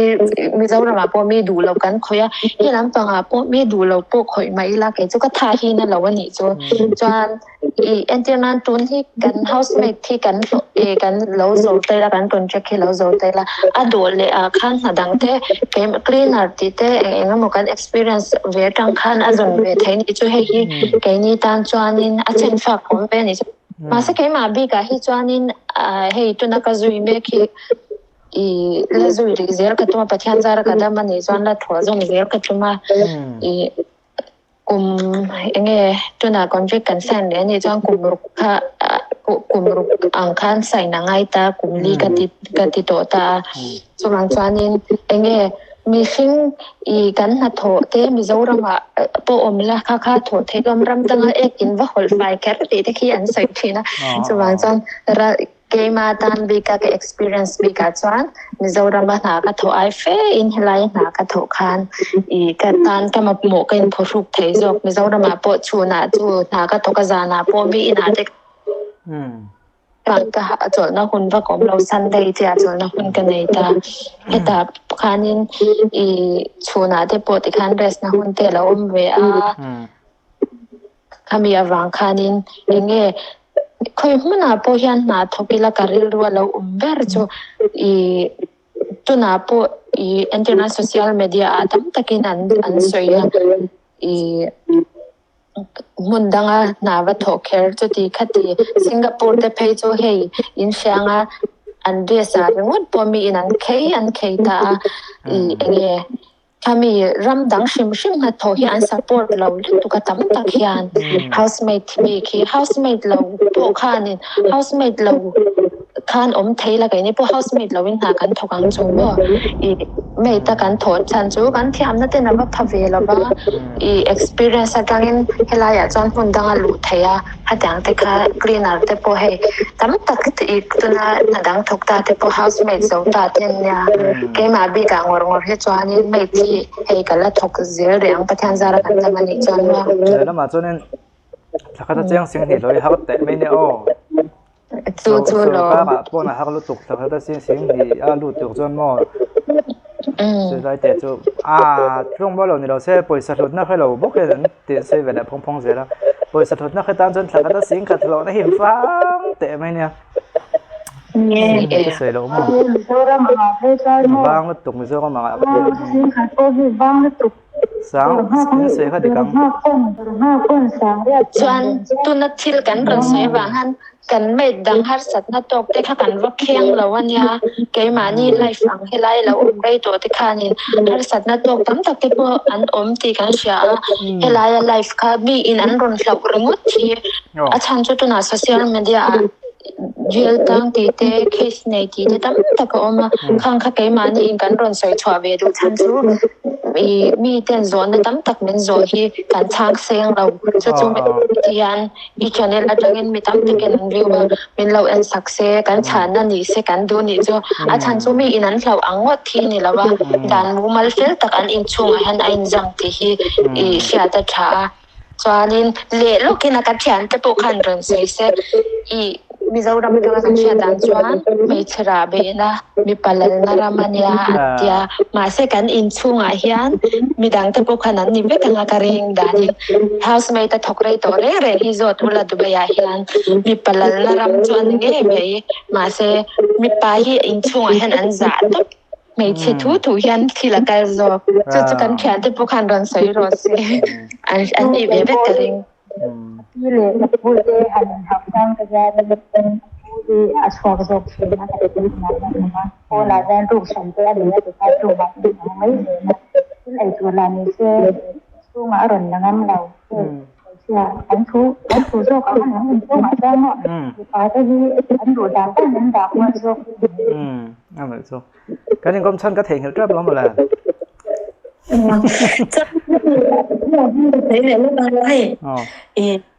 Mizoramah pawh mi duh lo kan khawih a, he lampangah pawh mi duh lo pawh khawih mah ila kei chu ka tha hi na lo a nih chu. Chuan i entir nan tun hi kan housemate hi kan hlawh e kan lo zo ta ila kan contract hi lo zo ta ila a dawh leh ah khan hna dang te cleaner tih te eng eng emaw kan experience ve atang khan a zawn ve thei ni chu hei hi keini tan chuanin a chen fak awm ve a ni chu mahse keimah bikah hi chuanin hei tuna ka zui mek hi i la zui rih zel ka tum a Pathian zara ka dam a nih chuan la thawh zawm zel ka tum a i kum enge tuna contract kan sign leh a nih chuan kum ruk kha kum ruk ang khan sign a ngai ta kum li ka ti ka ti tawh ta a chuvang chuanin enge mihring i kan hnathawh te Mizoramah pawh awm la kha kha thawh theih hlawm ram danga ek in va hawlh fai kher tih te khi an sawi thin a chuvang chuan Keima tan bika ka experience bikah chuan Mizorama hna ka thawh ai fe in helai hna ka thawh khan i ka tan ka mamawh ka inphawhruk thei zawk. Mizoramah pawh chhunah chu hna ka thawk a zanah pawh mi inah te ka chawlhna hun vak awm lo Sunday chiah chawlhna hun ka nei ta. Hetah khanin i chhunah te pawh tikhan rest na hun te a lo awm ve a. Khami avang khanin eng nge khawi hmunah pawh hian hna thawk ila ka rilru a lo awm ber chu i tunah pawh i entirna social media ah tam takin an an sawi a i hmun danga hna va thawh kher chuti khati Singapore te phei chu hei in hrianga an dress ah ringawt pawh miin an khei an khei ta a i eng nge Khami ram dang hrim hrim hnathawh hi an support lo lutuk a tam tak hian housemaid bik hi housemaid lo pawh khanin housemaid lo khan awm thei la keini pawh housemaid lo in hna kan thawk ang chu maw i maid a kan thawh chhan chu kan thiamna ten a va pha ve lo va i experience atangin helai ah chuan hmun danga luh theih a. Hetiang te kha cleaner te pawh hei tam tak i tuna hna dang thawk ta te pawh housemaid zo ta te an nia. Keimah bikah ngawr ngawr hi chuanin maid hi hei ka la thawk zel rih ang Pathian zara kan dam a nih chuan maw. Lehlamah chuanin thla khat a cheng sing hnih hlawih har teh mai nia aw. Chu chu lo. Sorkarah pawh a har lutuk thla khat a cheng sing hnih a lut tur chuan maw. Chu lai te chu a tlawng maw lo ni lo se pawisa hlutna hre lo bawk hian an ti sawi ve leh phawng phawng zel a. Pawisa hlutna hre tan chuan thla khat a sing khat hlawhna hi vang teh mai nia. Sing te sawi loh maw. Mizoram angah phei chuan maw. Vang lutuk Mizoram angah. Sing khat pawh hi vang lutuk. Sang in sawi kha dik ang. Chuan tuna thil kan rawn sawi avang hian kan maid dang harsatna tawk te kha kan va kheng lo a nia. Keimahni life ang helai lo awm rei tawh te khanin harsatna tawk tam tak te pawh an awm tih kan hria a. Helaia life kha miin an rawn hlauh ringawt hi a chhan chu tunah social media ah jail tang tih te case nei tih te tam tak a awm a. Khang kha keimahni in kan rawn sawi chhuah ve duh chhan chu ih mi ten zawhna tam tak min zawh hi kan chhang seng lo. Chu chu ti hian i channel atangin mi tam takin an view a, min lo en sak se, kan chhanna ni se kan duh nih chu a chhan chu mi in an hlauh ang ngawt hi ni lo a, dan mumal fel tak an inchhungah hian a inzam tih hi ih hriat a tha a. Chuanin leh lawkin a ka thiante pawh khan rawn sawi se ih Mizoram atanga kan hriat dan chuan hmeichhe rah behna mipa lalna ram a nia an tia. Mahse kan inchhungah hian midang te pawh khan an ni vek anga ka ring danin housemaid a thawk rei tawh reng reng hi zawt ula Dubai ah hian mipa lalna ram chu a ni ngei mai. Mahse mipa hi inchhungah hian an zah tawp. Hmeichhe thu thu hian thil a kal zawk. Chu chu kan thiante pawh khan rawn sawi rawh se. An an nih ve vek ka ring. Pi leh ka pu te han inhauh chang te hian ka pu hi a chhuak zawk thin a, ka pi inah hian a awm a. Pawn ah hian room hran te a nei a, tikhan room ah hian a awm mai zel a. Thil ei tur lah ni se chhungah a rawn la ngam lo. Hmeichhia an thu an thu zawk ang an inchhungah chuan maw mipa te hi an duh dan dan an dah kual zawk. A ngaih chu. Kan inkawm chhan ka theihnghilh tap lo maw le.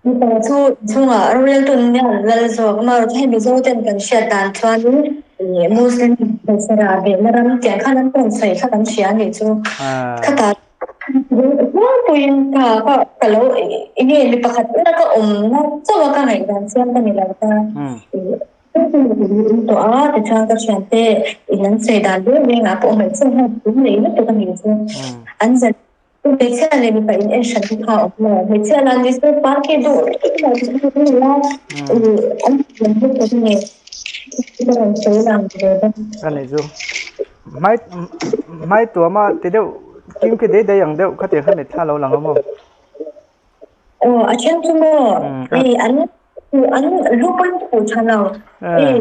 Mipa chu inchhungah roreltu an nia an lal zawk. Amaherawhchu hei Mizo ten kan hriat dan chuanin Muslim hmeichhe rah behna ram tiang khan an rawn sawi kha kan hria a nih chu. Khatah. tlangpuiin ka ka ka lo enge mi pakhat ina ka awmna chauh a ka ngaihdan siam ka ni lo ta. Tawh a tichuan ka thiante in an sawi dan reng reng ah pawh hmeichhia hian tum nei lutuk a nih chu. An zan hmeichhia leh mipa in en hran te kha a awm lo. Hmeichhia lah ni se party duh la an thiam lutuk a ni. Ka rawn sawi lang ve bawk. Ka nih chu. Hmai hmai tuama ti deuh kim khi dei dei ang deuh khatiang kha mitthla lo lang a maw? Aw a then chu maw hei an an lu pawn phu tha lo hei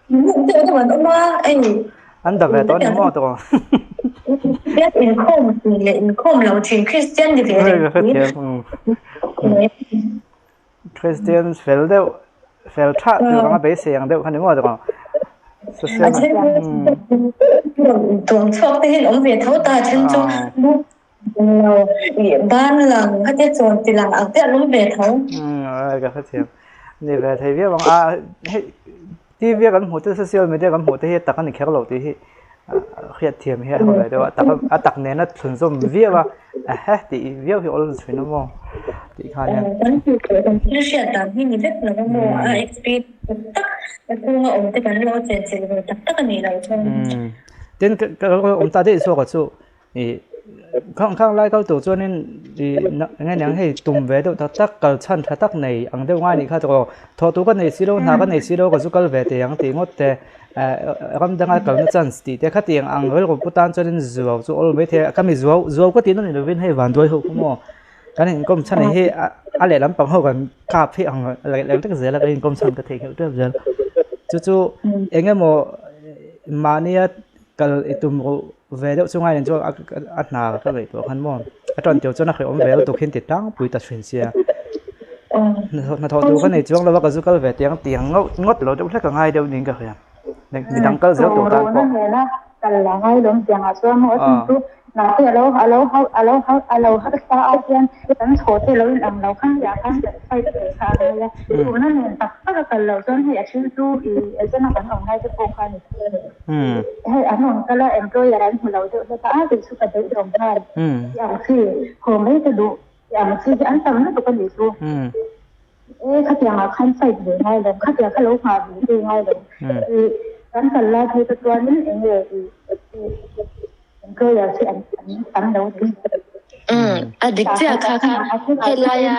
muk deuh deuh an awm a hei An da ve tawh a ni maw tawh? Biak inkhawm thin leh inkhawm lo thin Kristian ni ve reng si. Kristian fel deuh fel tha tur anga beisei ang deuh kha ni maw tawh? A then tuam chhuak te hian awm ve tho ta a then chu Lo, i ban lang kha te chuan ti lang ang te an awm ve tho. Umm ka hrethiam. Ni ve thei viau ang a, hei TV a kan hmuh te social media kan hmuh te hi a tak a ni kher lo tih hi hriatthiam hi a hmu ve deuh a, a tak a tak nena thlunzawm viau a, ehe tih viau hi awl chhuin a maw tih khan hian. Kan hmuh tawh kan thil hriat dan hi ni vek lo a maw, a experience tak tak a chhunga awm te kan lo chenchilh ve tak tak a nih loh chuan. Tin ka awm ta daih zawk a chu Ih khang khang lai kal tur chuanin ih eng nge hei tum ve deuh tak tak kal chhan tha tak nei ang deuh ngai anih kha tawh thawh tur ka nei si lo hna ka nei si lo ka zu kal ve thei ang tih ngawt te eh ram danga kalna chance tih te khatiang ang rilru pu tan chuanin zuau chu awl mai thei a ka mi zuau zuau ka tih na ni lovin hei vanduai ho kha maw kan inkawm chhan hi a lehlam pang ho kan kap hi ang leh vek zel a kan inkawm chhan ka theihnghilh tep zel chu chu eng emaw mahnia kal i tum ruh ve deuh chunga in chuan a hna ka ngaihtuah khan maw a tan tir chuan a hrehawm ve lutuk hian ti tlangpui ta thin sia hnathawh tur ka nei chuang lo a ka zu kal ve tiang tiang ngawt ngawt lo deuh hlek a ngai deuh niin ka hria midang kal zel tur tan pawh kal la ngai lawm tiang ah chuan maw a chhan chu Mahse a lo a lo hau a lo hau a lo harsa a hian kan chhaw te lo in ang lo khan hliah khan kan fight ve kha a ngai a. Tuna nen tak tak a kal loh chuan hei a thil chu i agent a kan awm lai te pawh kha a ni thei a ni. Hei an rawn kal a employer an hmu lo deuh hlek a, a kei chu ka beih dawm nghal ti ang chi haw mai ka duh ti ang chi hi an tam lutuk a nih chu. E khatiang ah khan fight ve ngai lo, khatiang kha lo nghah ve ve ngai lo. I kan kal lai phei te chuanin eng nge i employer hi an tam lo ni. A dik chiah kha kha helai a.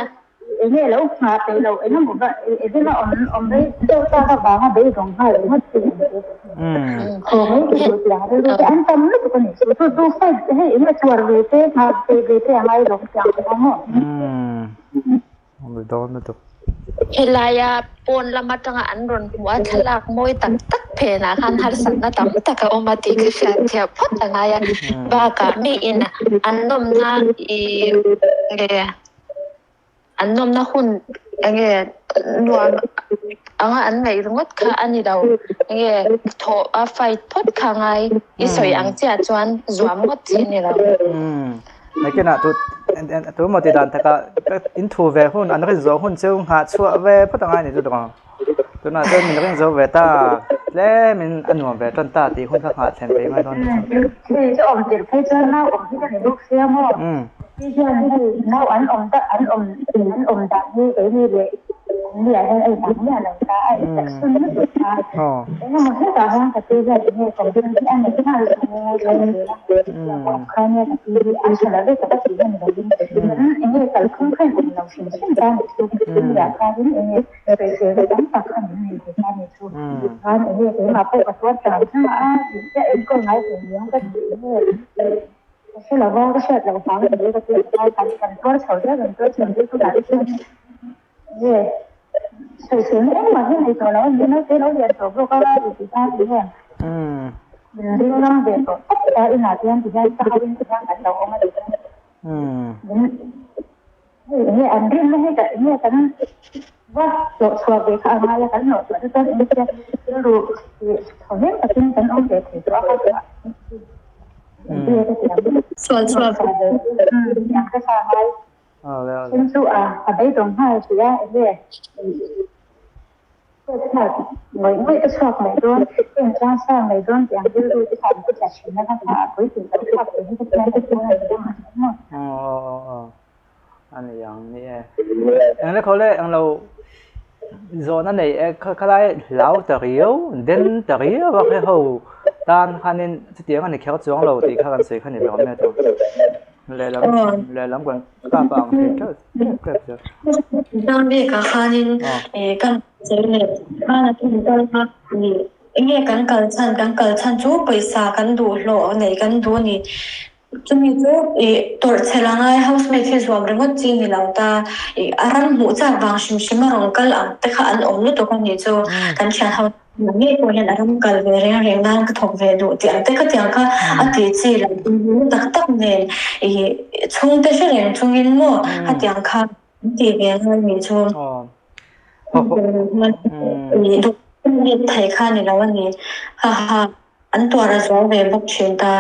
Eng nge lo nghah peih loh eng emaw va event a awm awm rei deuh tak avanga beidawng nghal ringawt chi ang chu. Haw mai te duh tiang rilru te an tam lutuk a nih chu. Chu chu fight hei eng nge chhuar ve te nghah peih ve te a ngai lo tiang ang maw. Dawn lutuk. Helaia pawn lam atanga an rawn hmuh a thlalak mawi tak tak phenah khan harsatna tam tak a awm a tih ka hriat thiam phawt a ngai a. Bakah miin an nawmna ih nge an nawmna hun enge nuam anga an ngaih ringawt kha a ni lo. Enge thawh a fight phawt kha a ngai. I sawi ang chiah chuan zuam ngawt chi a ni lo. Nakinah tu tu maw ti dan takah in thu ve hun an rin zawh hun chu nghah chhuah ve phawt angai ni chu dawng ang. Tunah chuan min rin zo ve ta tlemin a nuam ve tan ta tih hun kha nghah thlen peih mai dawn ni chu. Hei chu awm tirh phei chuan nau awm hi ka ni bawk sia maw. Hei hian hei nau an awm tak an awm an awm dan hi keini leh an ni ah hian a inang miah lo ta a intak sun lutuk a. Engemaw hetah hian ka pi hian enge complain hi a neih nghal zung zung zel a. Tiang kha nia ka pi hi a tha lo vek ka tih hian lovin enge kalphung kha in awm lo hrim hrim ta nih chu chumi ah khanin enge sawiselna tam tak kha min nei ve ta nih chu khan enge keimah pawh ka tuar chang chang a tih chiah enkawl ngai ve niang ka tih enge ka hre lo va ka hriat loh vang a ni ka ti a kan kan tuar chho zel kan tuar chho zel tunah te chuan enge sawiselna engmah hi nei tawh lo a ni naute lo lian tawh bawk a tih khan enge Min ring ram ve tawh tak ta inah chuan ti hian ka hauin ti hian kan lo awm a ti hian min hei enge an rinna hi ka enge kan va hlawh chhuah ve kha a ngai a kan hlawh chhuah te chuan enge tia rilru thaw hlim takin kan awm ve thei tawh a kha enge ka ti ang Sual chhuah ve ang ka sa ngai Then chu a a beidawng nghal hrih a enge Chhuak ngawih ngawih ka chhuak mai dawn, ka inchang sang mai dawn tih ang rilru te kha an pu tla thin a, ka hma a pui tih loh thlak ve hi ka thian te chu a ni deuh ang maw? Ani ang ni e. Eng le khawle eng lo zawhna nei e khalai hlau ta riau den ta riau a he ho tan khanin chutiang ani kher chuang lo tih kha kan sawi kha ni ber awm e tawh. Lehlam lehlam kan kap a ang thei teuh tep tep zel. Tang bikah khanin kan sawi leh khan a thun kal kha enge kan kal chhan kan kal chhan chu pawisa kan duh hlawh neih kan duh a ni. Chumi chu ih tawrh chhel a ngai housemate hi zuam ringawt chi ni lo ta. Ih a ram hmuh chak vang hrim hrim a rawn kal ang te kha an awm lutuk a nih chu. Kan thian ho ngei pawh hian a ram kal ve reng reng nan ka thawk ve duh tih ang te khatiang kha a tih chi lo tak tak nen ih chhungte hre reng chungin maw khatiang kha an tih ve ngai nih chu. Duh thei kha ni lo a ni. Ha ha. An tuar a zual ve bawk thin ta.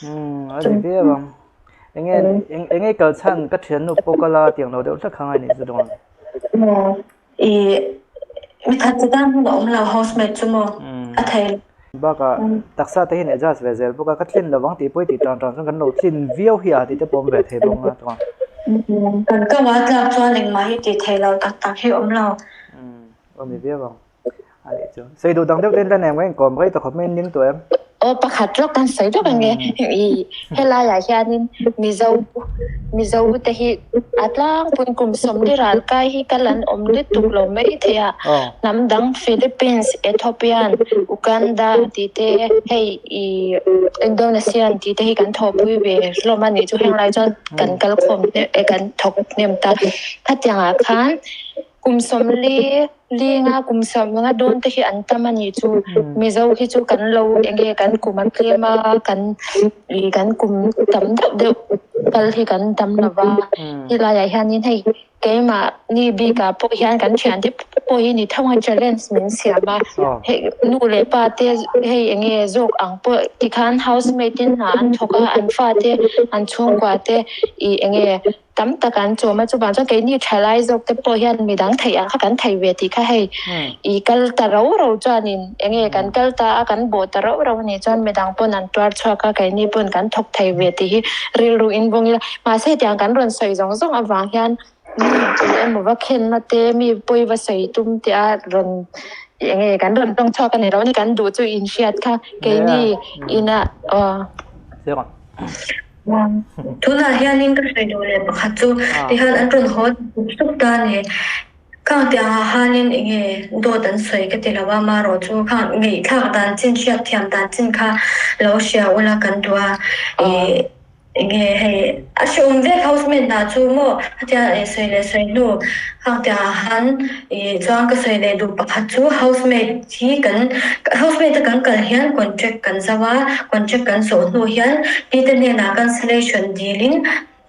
Umm a ni viau ang. Enge enge kal chhan ka thiannu pawh kal a tiang lo deuh hlek kha ngai nih chu dawn. Maw i mi that che tan hun a awm lo housemate chu maw a thei lo. Bakah taksa te hian adjust ve zel bawk a, ka tlin lovang tih pawh i tih tan tan chuan kan lo tlin viau hi a tih te pawh awm ve thei bawk a chuan. Kan kau a tlak chuan engmah hi tih theih lo tak tak hi awm lo. Umm awm ni viau ang. A nih chu. Sawi duh dang deuh te in la nem ka inkawm rei ta khawp mai in ning tawh em? Aw pakhat lawk kan sawi lawk ang e. I helaiah hianin Mizo Mizo te hi a tlangpui kum sawmli ral kai hi kal an awm lutuk lo mai thei a. Hnam dang Philippines, Ethiopian, Uganda tih te hei i Indonesian tih te hi kan thawhpui ve hlawm a nih chu henglai chuan kan kalkhawm kan thawk hnem ta. Khatiangah khan Kum sawmli linga kum sawmnga dawn te hi an tam a nih chu. Mizo hi chu kan lo enge kan kum a tlem a, kan ih kan kum tam deuh deuh kal hi kan tam lo va. Helaiah hianin hei keimah ni bikah pawh hian kan thiante pawh hi ni tho ang challenge min siam a. Hei nu leh pa te hei enge zawk ang pawh tikhan housemate in hna an thawk a, an fate an chhungkua te ih enge Tam tak an chawm a, chuvang chuan keini thalai zawk te pawh hian midang theih ang kha kan thei ve tih kha hei i kal ta ro ro chuanin enge kan kal ta a kan bawh ta ro ro anih chuan midang pawn an tuar chhuak a keini pawn kan thawk thei ve tih hi rilru in vawng ila mahse hetiang kan rawn sawi zawng zawng avang hian mi emaw va khenna te mi pawi va sawi tum te a rawn enge kan rawn tawng chhuak a ni lo a ni kan duh chu in hriat kha keini ina aw. Tunah hianin ka sawi duh leh pakhat chu tihian an rawn haw sup sup ta a ni. Khang tiangah hanin enge dawt an sawi ka ti lo a, marawh chu khang ngaihthlak dan chin hriat thiam dan chin kha lo hria ula kan duh a. Ih enge hei a hreawm vek housemate hna chu maw khatia sawi leh sawi hnu khang tiangah han ih chuan ka sawi leh duh pakhat chu housemate Hi kan housemate a kan kal hian contract kan zau a, contract kan zawh hnu hian mite hnenah cancellation dilin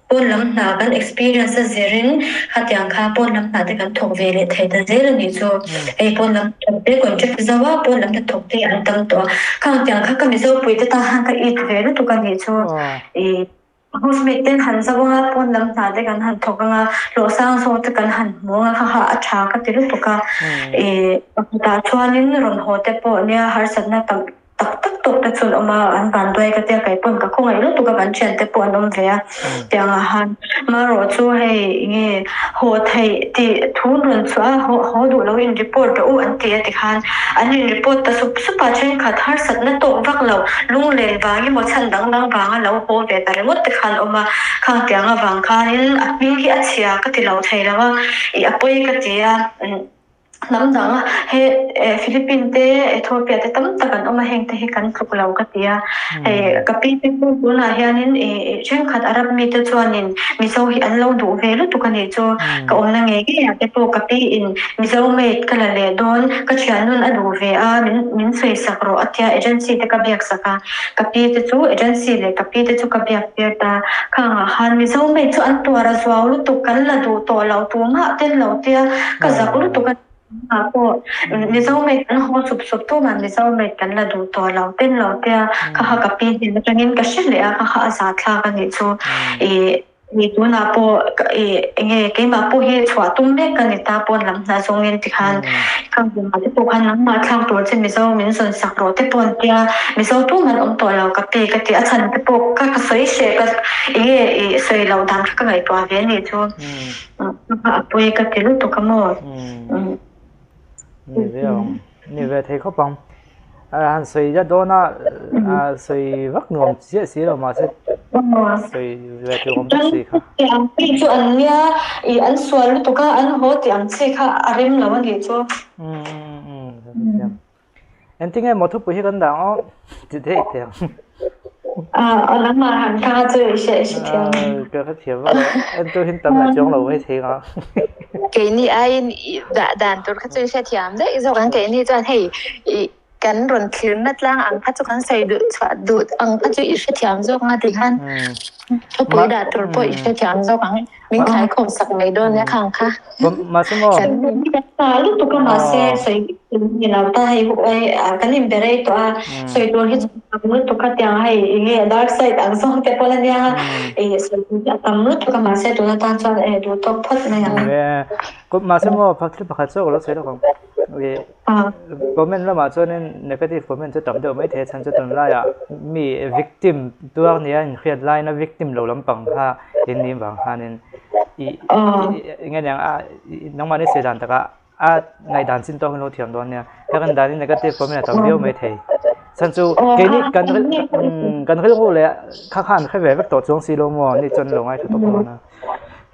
pawn lam hna kan experience a zirin khatiang kha pawn lam hna te kan thawk ve leh thei ta zel a nih chu. Hei pawn lam thawk te contract zau a, pawn lam hna thawk te an tam tawh a, khang tiang kha ka Mizo puite tan khan ka it ve lutuk a nih chu. Housemate ten han zau anga pawn lam hna te kan han thawk anga hlawh sang zawk te kan han hmu anga kha kha a tha ka ti lutuk a. Ih pakhatah chuanin rawn haw te pawh nia harsatna tam tak tak tawk te chu an awm a, an vanduai ka tia kei pawn ka khawngaih lutuk a kan thiante pawh an awm ve a tiangah han marawh chu hei enge haw theih tih thu an rawn chhuah a haw haw duh loin report rawh u an ti a tikhan an in report ta sup sup a thenkhat harsatna tawk vak lo lunglen vang emaw chhan dang dang vanga lo haw ve ta ringawt te khan awm a khang tiang avang khanin a hming hi a chhia ka ti lo thei lo a ih a pawi ka ti a. Hnam dang he Philippine te Ethiopia te tam tak an awm a heng te hi kan tluk lo ka ti a. Hei ka pi te pawh tunah hianin ih thenkhat Arab mi te chuanin Mizo hi an lo duh ve lutuk a nih chu. Ka awmna ngei ngei ah te pawh ka pi in Mizo maid ka la leh dawn ka thiannun a duh ve a min min sawi sak rawh a tia agency te ka biak sak a. Ka pi te chu agency leh ka pi te chu ka biak tir ta. Khangah khan Mizo maid chu an tuar a zuau lutuk kan la duh tawh lo tumah tel lo tia ka zak lutuk a ah pawh Mizo maid kan haw sup sup tumah Mizo maid kan la duh tawh lo tel lo tia kha kha ka pi hnen atangin ka hre leh a kha kha a zahthlak a nih chu ih. I tunah pawh i enge keimah pawh hi chhuah tum mek ka ni ta pawn lam hna zawngin tikhan khang tumah te pawh khan nangmah thlak tur che Mizo min zawn sak rawh te pawh an tia Mizo tum an awm tawh lo ka pe ka ti a chhan te pawh ka ka sawi hreh ka enge i sawi loh dan kha ka ngaihtuah ve anih chu a pawi ka ti lutuk a maw. Ni ve ang ni ve thei khawp ang. Han sawi zat dawn a, sawi vak nuam chiah si lo mahse sawi ve tur awm tak si kha. Tih ang chi chu an nia, ih an sual lutuk a, an haw tih ang chi kha a rem lo a nih chu. Umm Engtinge maw thupui hi kan dah ang aw ti theih teh ang. A lamah han thlang a chu i hre i hrethiam. Ka hrethiam vak lo, entu hin tam lah chuang lo mai thei ang a. Keini aiin dah dan tur kha chu i hrethiam daih zawk ang, keini chuan hei i kan rawn thlirna tlang ang kha chu kan sawi duh chhuah duh ang kha chu i hrethiam zawk ang a ti khan thupui dah tur pawh i hrethiam zawk ang. Min thlaikhawm sak mai dawn nia khang kha. Mahse maw? Kan ta lutuk a mahse sawi vek tur a ni lo ta hei kan inbe rei tawh a sawi tur hi chu a tam lutuk a tiang hei enge dark side ang zawng te pawh la nia ih sawi tur hi a tam lutuk a mahse tun atan chuan eh duh tawk phawt mai ang. Mahse maw thil pakhat zawk lo sawi lawk ang. Comment lamah chuanin negative comment chu tam deuh mai thei a chhan chu tunlaiah mi victim tuar nia inhriat laina victim lo lampang kha in nih vang khanin ih eng nge niang a nangmahni sawi dan takah a ngaihdan chin tawk in lo thiam dawn nia heng an danin negative comment a tam viau mai thei chhan chu keini kan kan rilru leh kha khan hre ve vek tawh chuang si lo maw ni chuan lo ngaithla tawp dawn a.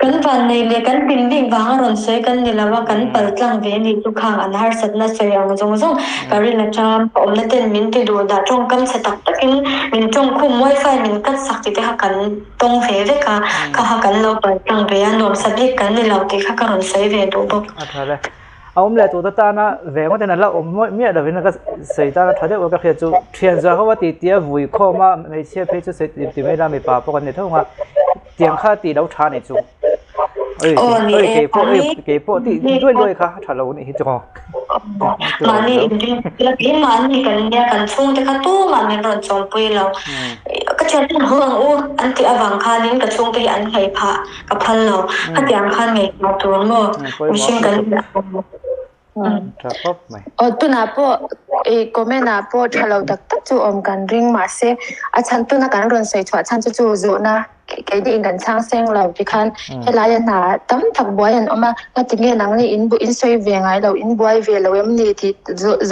Kan vannei leh kan pin bik vang a rawn sawi kan ni lo a, kan pal tlang ve anih chu khang an harsatna sawi ang zawng zawng ka rin atang ka awmna ten min ti duh dah tawngkam chhe tak takin min tawngkhum wifi min cut sak tih te kha kan tawng ve vek a, kha kha kan lo pal tlang ve a, nuamsa bik kan ni lo tih kha ka rawn sawi ve duh bawk. A tha le. A awm leh tur te tana ve ngawt in a la awm mawih miah lovin ka sawi tana tha deuh a ka hriat chu thian zah ho a ti tia vui khawm a hmeichhia phei chu sawi ti mai la mipa pawh kan ni tho ang a tiang kha tih lo tha nih chu oi oi kei pawh oi kei pawh tih duai duai kha a tha lo nih hi chu mahni inring mahni kan nia kan chhungte kha tumah min rawn chawmpui lo ka thian ten haw ang u an tih avang khanin ka chhungte hi an hei phah Ka phal lo. Khatiang khan ngaihtuah tur maw? Mihring kan ni ang. Tha khawp mai. Aw tunah pawh i comment ah pawh tha lo tak tak chu awm kan ring mahse a chhan tuna kan rawn sawi chhuah chhan chu chu zawhna keini in kan chhang seng lo tikhan helaia hna tam tak buai an awm a ngatinge nangni in in sawi ve ngai lo in buai ve lo em ni tih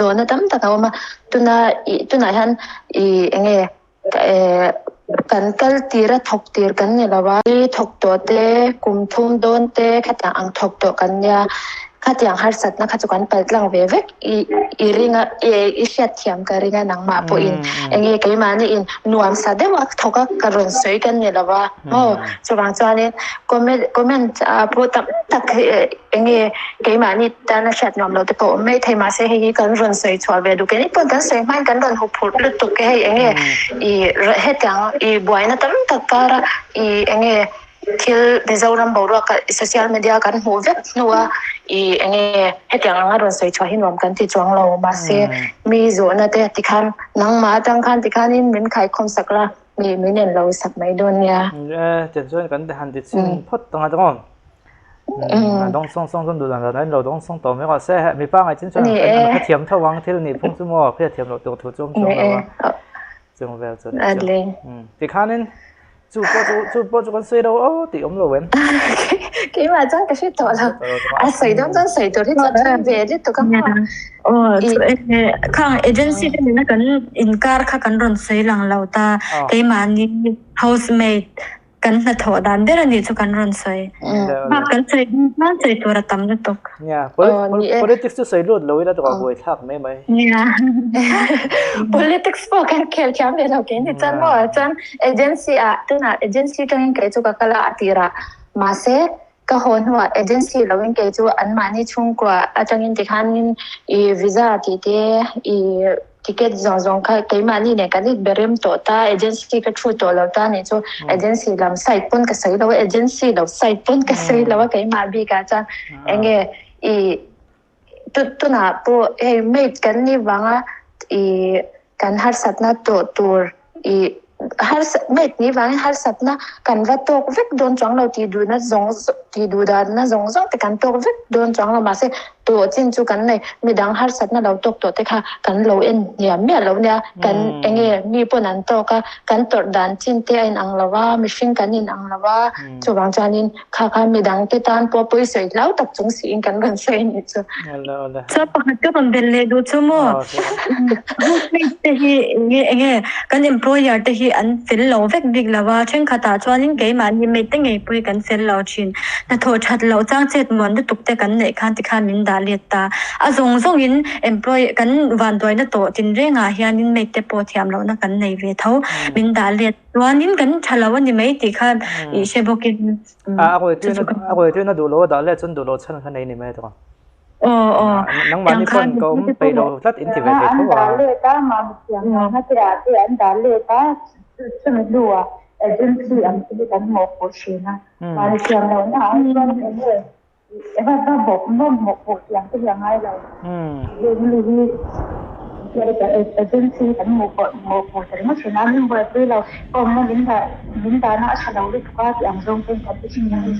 zawhna tam tak a awm a tuna i tunah hian i enge Kan kal tir a thawk tir kan ni lo a, thawk tawh te kum thum dawn te khatiang ang thawk tawh kan nia, khatiang harsatna kha chu kan pal tlang ve vek i i ring a i hriatthiam ka ring a nangmah pawhin enge keimahni in nuamsa deuh a thawk a ka rawn sawi kan ni lo a maw chuvang chuanin comment comment ah pawh tam tak enge keimahni tana hriat nuam lo te pawh awm mai thei mahse hei hi kan rawn sawi chhuah ve duh keini pawn kan sawi hmain kan rawn huphurh lutuk e hei enge i hetiang i buaina tam tak kara i enge thil Mizoram boruak social media kan hmuh vek hnua i enge hetiang anga rawn sawi chhuah hi nuam kan ti chuang lo mahse mi zawhna te tikhan nangmah atang khan tikhanin min khaikhawm sak la mi min en lo sak mai dawn nia. E tichuan kan han ti chhin phawt tanga chuan a dawng sawng sawng chuan duh dan dan lo dawng sawng tawh mai rawh se mipa ngai chin chuan an hrethiam tho ang thil nih phung chu maw hriatthiam loh tur thu chu awm chuang lo a chung vel chu tikhanin chu pawh chu chu pawh chu kan sawi lo aw tih awm lo em keimah chuan ka hre tawh lo a sawi dawn chuan sawi tur hi chuan hre ve lutuk a maw Aw khang agency te nena kan inkar kha kan rawn sawi lang lo ta keimahni housemaid Kan hnathawh dan ber a nih chu kan rawn sawi. Bak kan sawi ding chuan sawi tur a tam lutuk. Nia, politics chu sawi lut lo ila tawh a buai thlak mai mai. Nia. Politics pawh kan khel thiam ve lo keini chuan maw chuan agency ah tunah agency tangin kei chu ka kal a a tirah mahse ka haw hnuah agency loin kei chu anmahni chhungkua atangin tikhanin i visa tih te i Ticket zawng zawng kha keimahni nen kan inbe rem tawh ta, agency ka thu tawh lo ta nih chu agency lam side pawn ka sawi lo a, agency lo side pawn ka sawi lo a keimah bikah chuan enge i tunah pawh hei maid kan nih vanga i kan harsatna tawh tur i. Harsa maid nih vangin harsatna kan va tawk vek dawn chuang lo tih duhna zawng tih duh danna zawng zawng te kan tawk vek dawn chuang lo mahse tawh chin chu kan nei midang harsatna lo tawk tawh te kha kan lo en hniam miah lo nia kan enge mi pawn an tawk a kan tawrh dan chin te a inang lo a mihring kan inang lo a chuvang chuanin kha kha midang te tan pawh pawisawi hlau tak chung siin kan rawn sawi a nih chu. Chuan pakhat ka rawn belh leh duh chu maw housemate te hi enge enge kan employer te hi an fel lo vek bik lo a, thenkhatah chuanin keimahni mate te ngei pawh hi kan fel lo thin. Hnathawh that loh chang chet muan lutuk te kan neih khan tikhan min dah let ta. A zawng zawngin employ kan vanduaina tawh tinrengah hianin mate te pawh thiam lohna kan nei ve tho. Min dah let Chuanin kan tha lo a ni mai tih kha i hre bawkin. A rawi tuina duh lo a dah leh chuan duh lo chhan kha nei ni mai tawh. Aw aw. Nangmahni pawn ka awm peih lo tlat in ti ve thei tho a. An dah let a, mahni thiam lohna te ah te an dah let a, chumi hnuah agency ang te hi kan mawhpuh thin a. Mahni thiam lohna ah chuan enge va va bawk nawm mawhpuh tiang te hi a ngai lo. Heng mi hi agency kan mawhpuh ta ringawt thin a, min buaipui lo awmna min dah min dahna a tha lo lutuk a tih ang zawng ten kan ti thin a ni.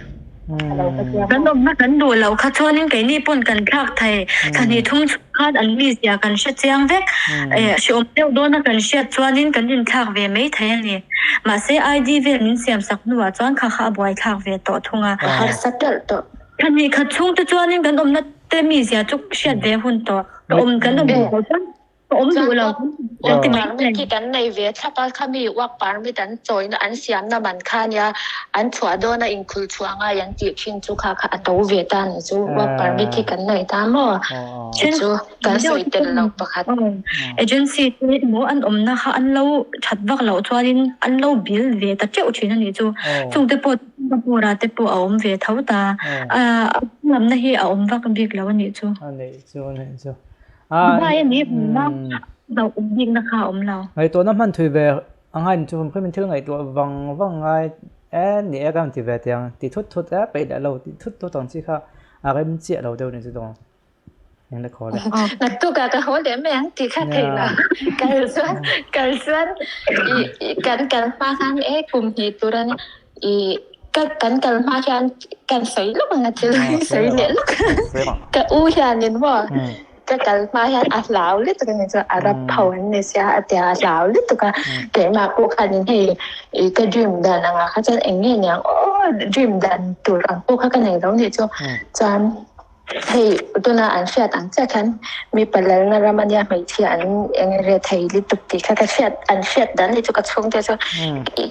Tha lo ka tia Kan awmna kan duh loh kha chuanin keini pawn kan thlak thei. Thla hnih thum chhung khan an mizia kan hre chiang vek. Hreawm deuh dawna kan hriat chuanin kan inthlak ve mai thei a ni. Mahse ID vel min siam sak hnuah chuan kha kha a buaithlak ve tawh thung a. Ka harsa telh tawh. Thla hnih khat chhung te chuanin kan awmna te mizia chu hriat ve hun tawh. Ka awm kan awm duh loh chuan ka awm duh lo kan ti mai Permit khi kan nei ve thlap a, khami work permit an chawina an siamna man kha nia an chhuah dawna inkhul chhuah ngai an tih thin chu kha kha a to ve ta ni chu work permit hi kan nei ta maw chu chu kan sawi tel lo pakhat. Agency te emaw an awmna kha an lo that vak loh chuanin an lo bill ve ta teuh thin a nih chu. Chungte pawh Singapore ah te pawh a awm ve tho ta. A lamna hi a awm vak bik lo a nih chu. A nih chu a nih chu. Dubai a nih hmun a hlauh awm bikna kha a awm lo. Ngaihtuahna hman thui ve a ngai ni chu hrim thil ngaihtuah vang vang ngai e ni e ka ti ve tiang ti thut thut e peih leh lo ti thut thut ang chi kha a rem chiah lo deuh ni chu dawng. Eng le khaw le. Naktukah ka haw leh mai ang tih kha theih lo. Kal chuan kal chuan i kan kal hma khan e kum hnih tur a nia i ka kan kal hma hian kan sawi lawk ang a thil sawi leh lawk. Ka u hianin maw ka kal hma hian a hlau lutuk a ni chuan Arab ho an ni sia a tia a hlau lutuk a keimah pawh khanin hei i ka dream dan angah kha chuan eng nge niang aw dream dan tur ang pawh kha ka nei lo nih chu chuan Hei tuna an hriat ang chiah khan mi palalna ram ania hmeichhia an eng re thei lutuk tih kha ka hriat an hriat dan hi chu ka chhungte chu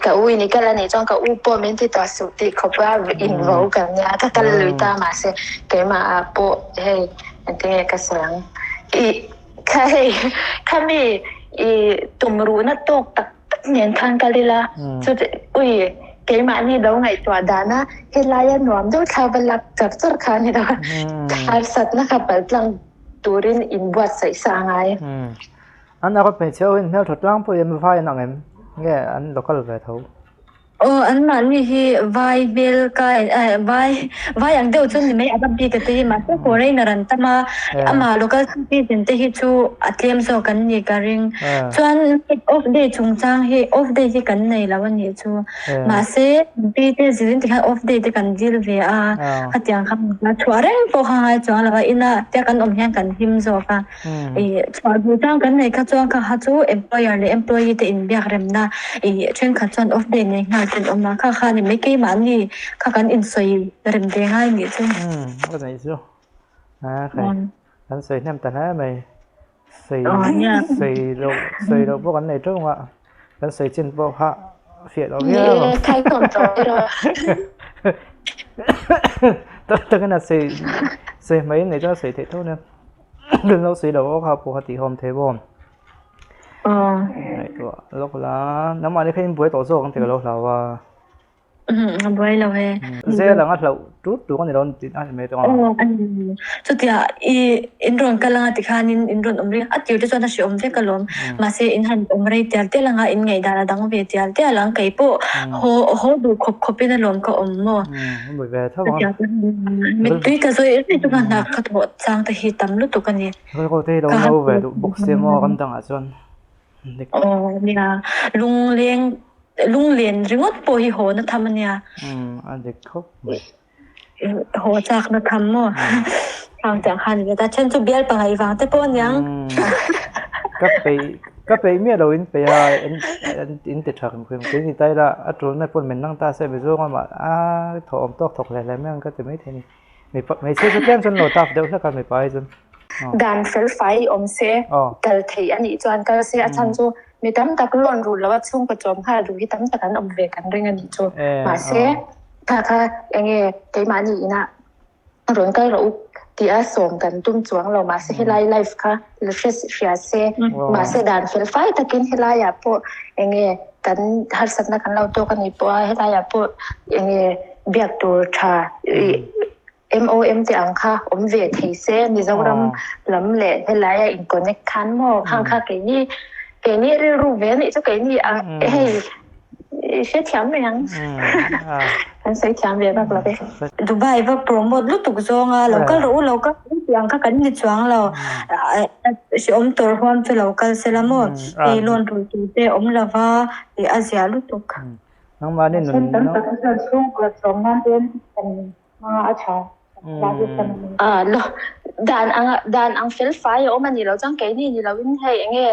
ka u in i kal anih chuan ka u pawh min ti tawh suh tih khawp a in vo ka nia ka kal lui ta mahse keimah ah pawh hei engtinge ka sawi ang i kha hei khami i tumruhna tawk tak tak nen khan kal ila chu ui keimahni lo ngaihtuah dana helaia nuam deuh thla va lak char char kha a ni lo harsatna kha pal tlang turin inbuatsaih sa a ngai. An Arab hmeichhe ho hian hmeltha tlangpui an vai an ang em? Nge an local ve tho? Aw anmahni hi vai hmel kai vai vai ang deuh chu ni mai Arab bik te hi mahse foreigner an tam a amah local citizen te hi chu a tlem zawk an ni ka ring chuan off day chungchang hi off day hi kan nei lo a nih chu mahse pi te zilin tikhan off day te kan dil ve a khatiang kha chhuah reng pawh kha ngai chuang lo a ina tia kan awm hian kan him zawk a. Chhuah duh chang kan nei kha chuan kha kha chu employer leh employee te inbiak remna ih thenkhat chuan off day nei nghal ten awm a, kha kha ni mai keimahni kha kan insawi rem ve ngai nih chu. Ka nei chu a khai kan sawi hnem ta hle mai sawi sawi loh sawi loh pawh kan nei teuh ang a kan sawi chin pawh kha fiah loh viau ang. Tak takin a sawi sawi hmai nei chuan a sawi theih tho nia. Kan lo sawi lo aw kha pawh kha tihawm thei bawm. Ngaihtuah lawk la nangmahni kha in buai tawh zawk ang tih ka lo hlau a. A buai lo e. Zel anga hlauh tut tur a ni lo tih a ni mai tawh ang. Chutia i in rawn kal anga tikhanin in rawn awm reng a tir te chuan a hreawm vek alawm. Mahse in han awm rei tial tial anga in ngaihdan a dang ve tial tial ang kei pawh haw haw duh khawp khawpin alawm ka awm maw. Mittui ka zawi rei chu ka hna ka thawh chang te hi tam lutuk a ni. Ka ho te hi lo no ve duh bawk sia maw ram dangah chuan. Aw nia, lungleng lunglen ringawt pawh hi haw na tham ania. Umm a dik khawp mai. Haw chak na tham maw? Khang tiang khan ni ta then chu bial pangai vang te pawh aniang. Ka peih ka peih miah lo in peih a in ti tha khim khim kei ni ta ila a tul na pawn min nang ta se Mizoram ah a thawh awm tawk thawk hle hle mai ang ka ti maithei a ni. Mipa hmeichhia chu tlem chuan lo tap deuh hlek a mipa hi chuan. Dan fel fai awm se kal theih a nih chuan kal se a chhan chu mi tam tak loan rulh lo a chhungkaw chawm nghal duh hi tam tak an awm ve kan ring a nih chu. Mahse kha kha enge keimahni inah rawn kal rawh u tih a sawm kan tum chuang lo mahse helai life kha la hre hria se mahse dan fel fai takin helaiah pawh enge kan harsatna kan lo tawk a nih pawh a helaiah pawh enge biak tur tha ih MOM te ang kha awm ve thei se Mizoram lam leh helai a in connect khan maw khang kha keini keini rilru ve anih chu keini ang hei i hrethiam mai ang kan sawi thiam ve vak lo ve. Dubai va promote lutuk zawnga lo kal rawh u lo kal rawh u tih ang kha kan ni chuang lo hreawm tur huam chu lo kal sela maw hei loan rulh tur te awm lova ih a zia lutuk. Nangmahni nun Tam tak chuan chhungkaw chawm nan ten kan hma a tha A lo dan ang dan ang fel fai a awm a ni lo chuan keini ni lo in hei enge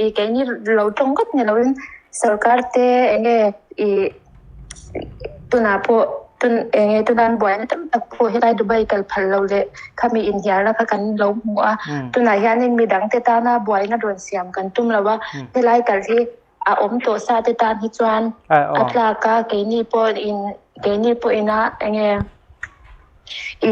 i keini lo tawng ngawt ni lo in sorkar te enge i tunah pawh tun enge tunan buaina tam tak pawh helai Dubai kal phal lo leh khami inhnialna kha kan lo hmu a tunah hianin midang te tana buaina rawn siam kan tum lo a helai kal hi a awm tawh sa te tan hi chuan a tlak a keini pawh in keini pawh ina enge i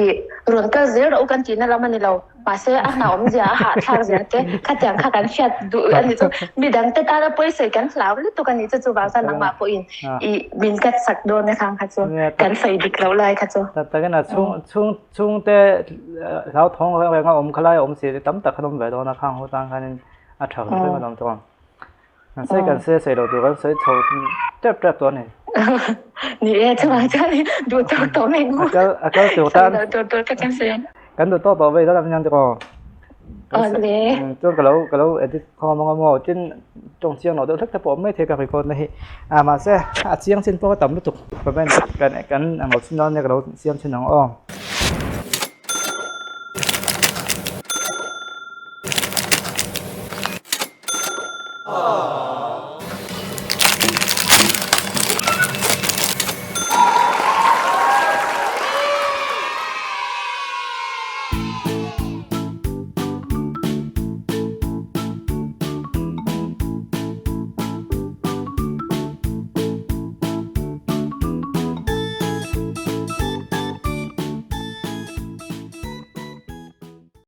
rawn kal zel rawh u kan tihna lam a ni lo mahse a hna awmzia a hahthlak zia te khatiang kha kan hriat duh a ni chu midang te tana pawisa kan hlau lutuk a ni chu chuvang chuan nangmah pawhin i min cut sak dawn a khang kha chu kan sawi dik loh lai kha chu. Takin a chhung chhung chhungte hlauthawng reng reng a awm khalai a awm si tam tak khan awm ve dawn a khang ho tan khanin a tha reng a awm chuan. Kan sawi kan sawi sawi lo tur kan sawi chho tep tep tawh a ni. Ni e, chuvang chuan duh tawk tawh mai ngu. A kal a kal tur tan. Sawi lo tur tur ka kan sawi ang. Kan duh tawk tawh vei dawn a niang tiraw. Aw le. Chuan ka lo ka lo edit khawm ang a maw tin tawng chiang loh deuh hlek te pawh awm maithei ka record na hi. A mahse a chiang chin pawh a tam lutuk comment kan kan ang lo chhin dawn nia ka lo siam chhin ang aw.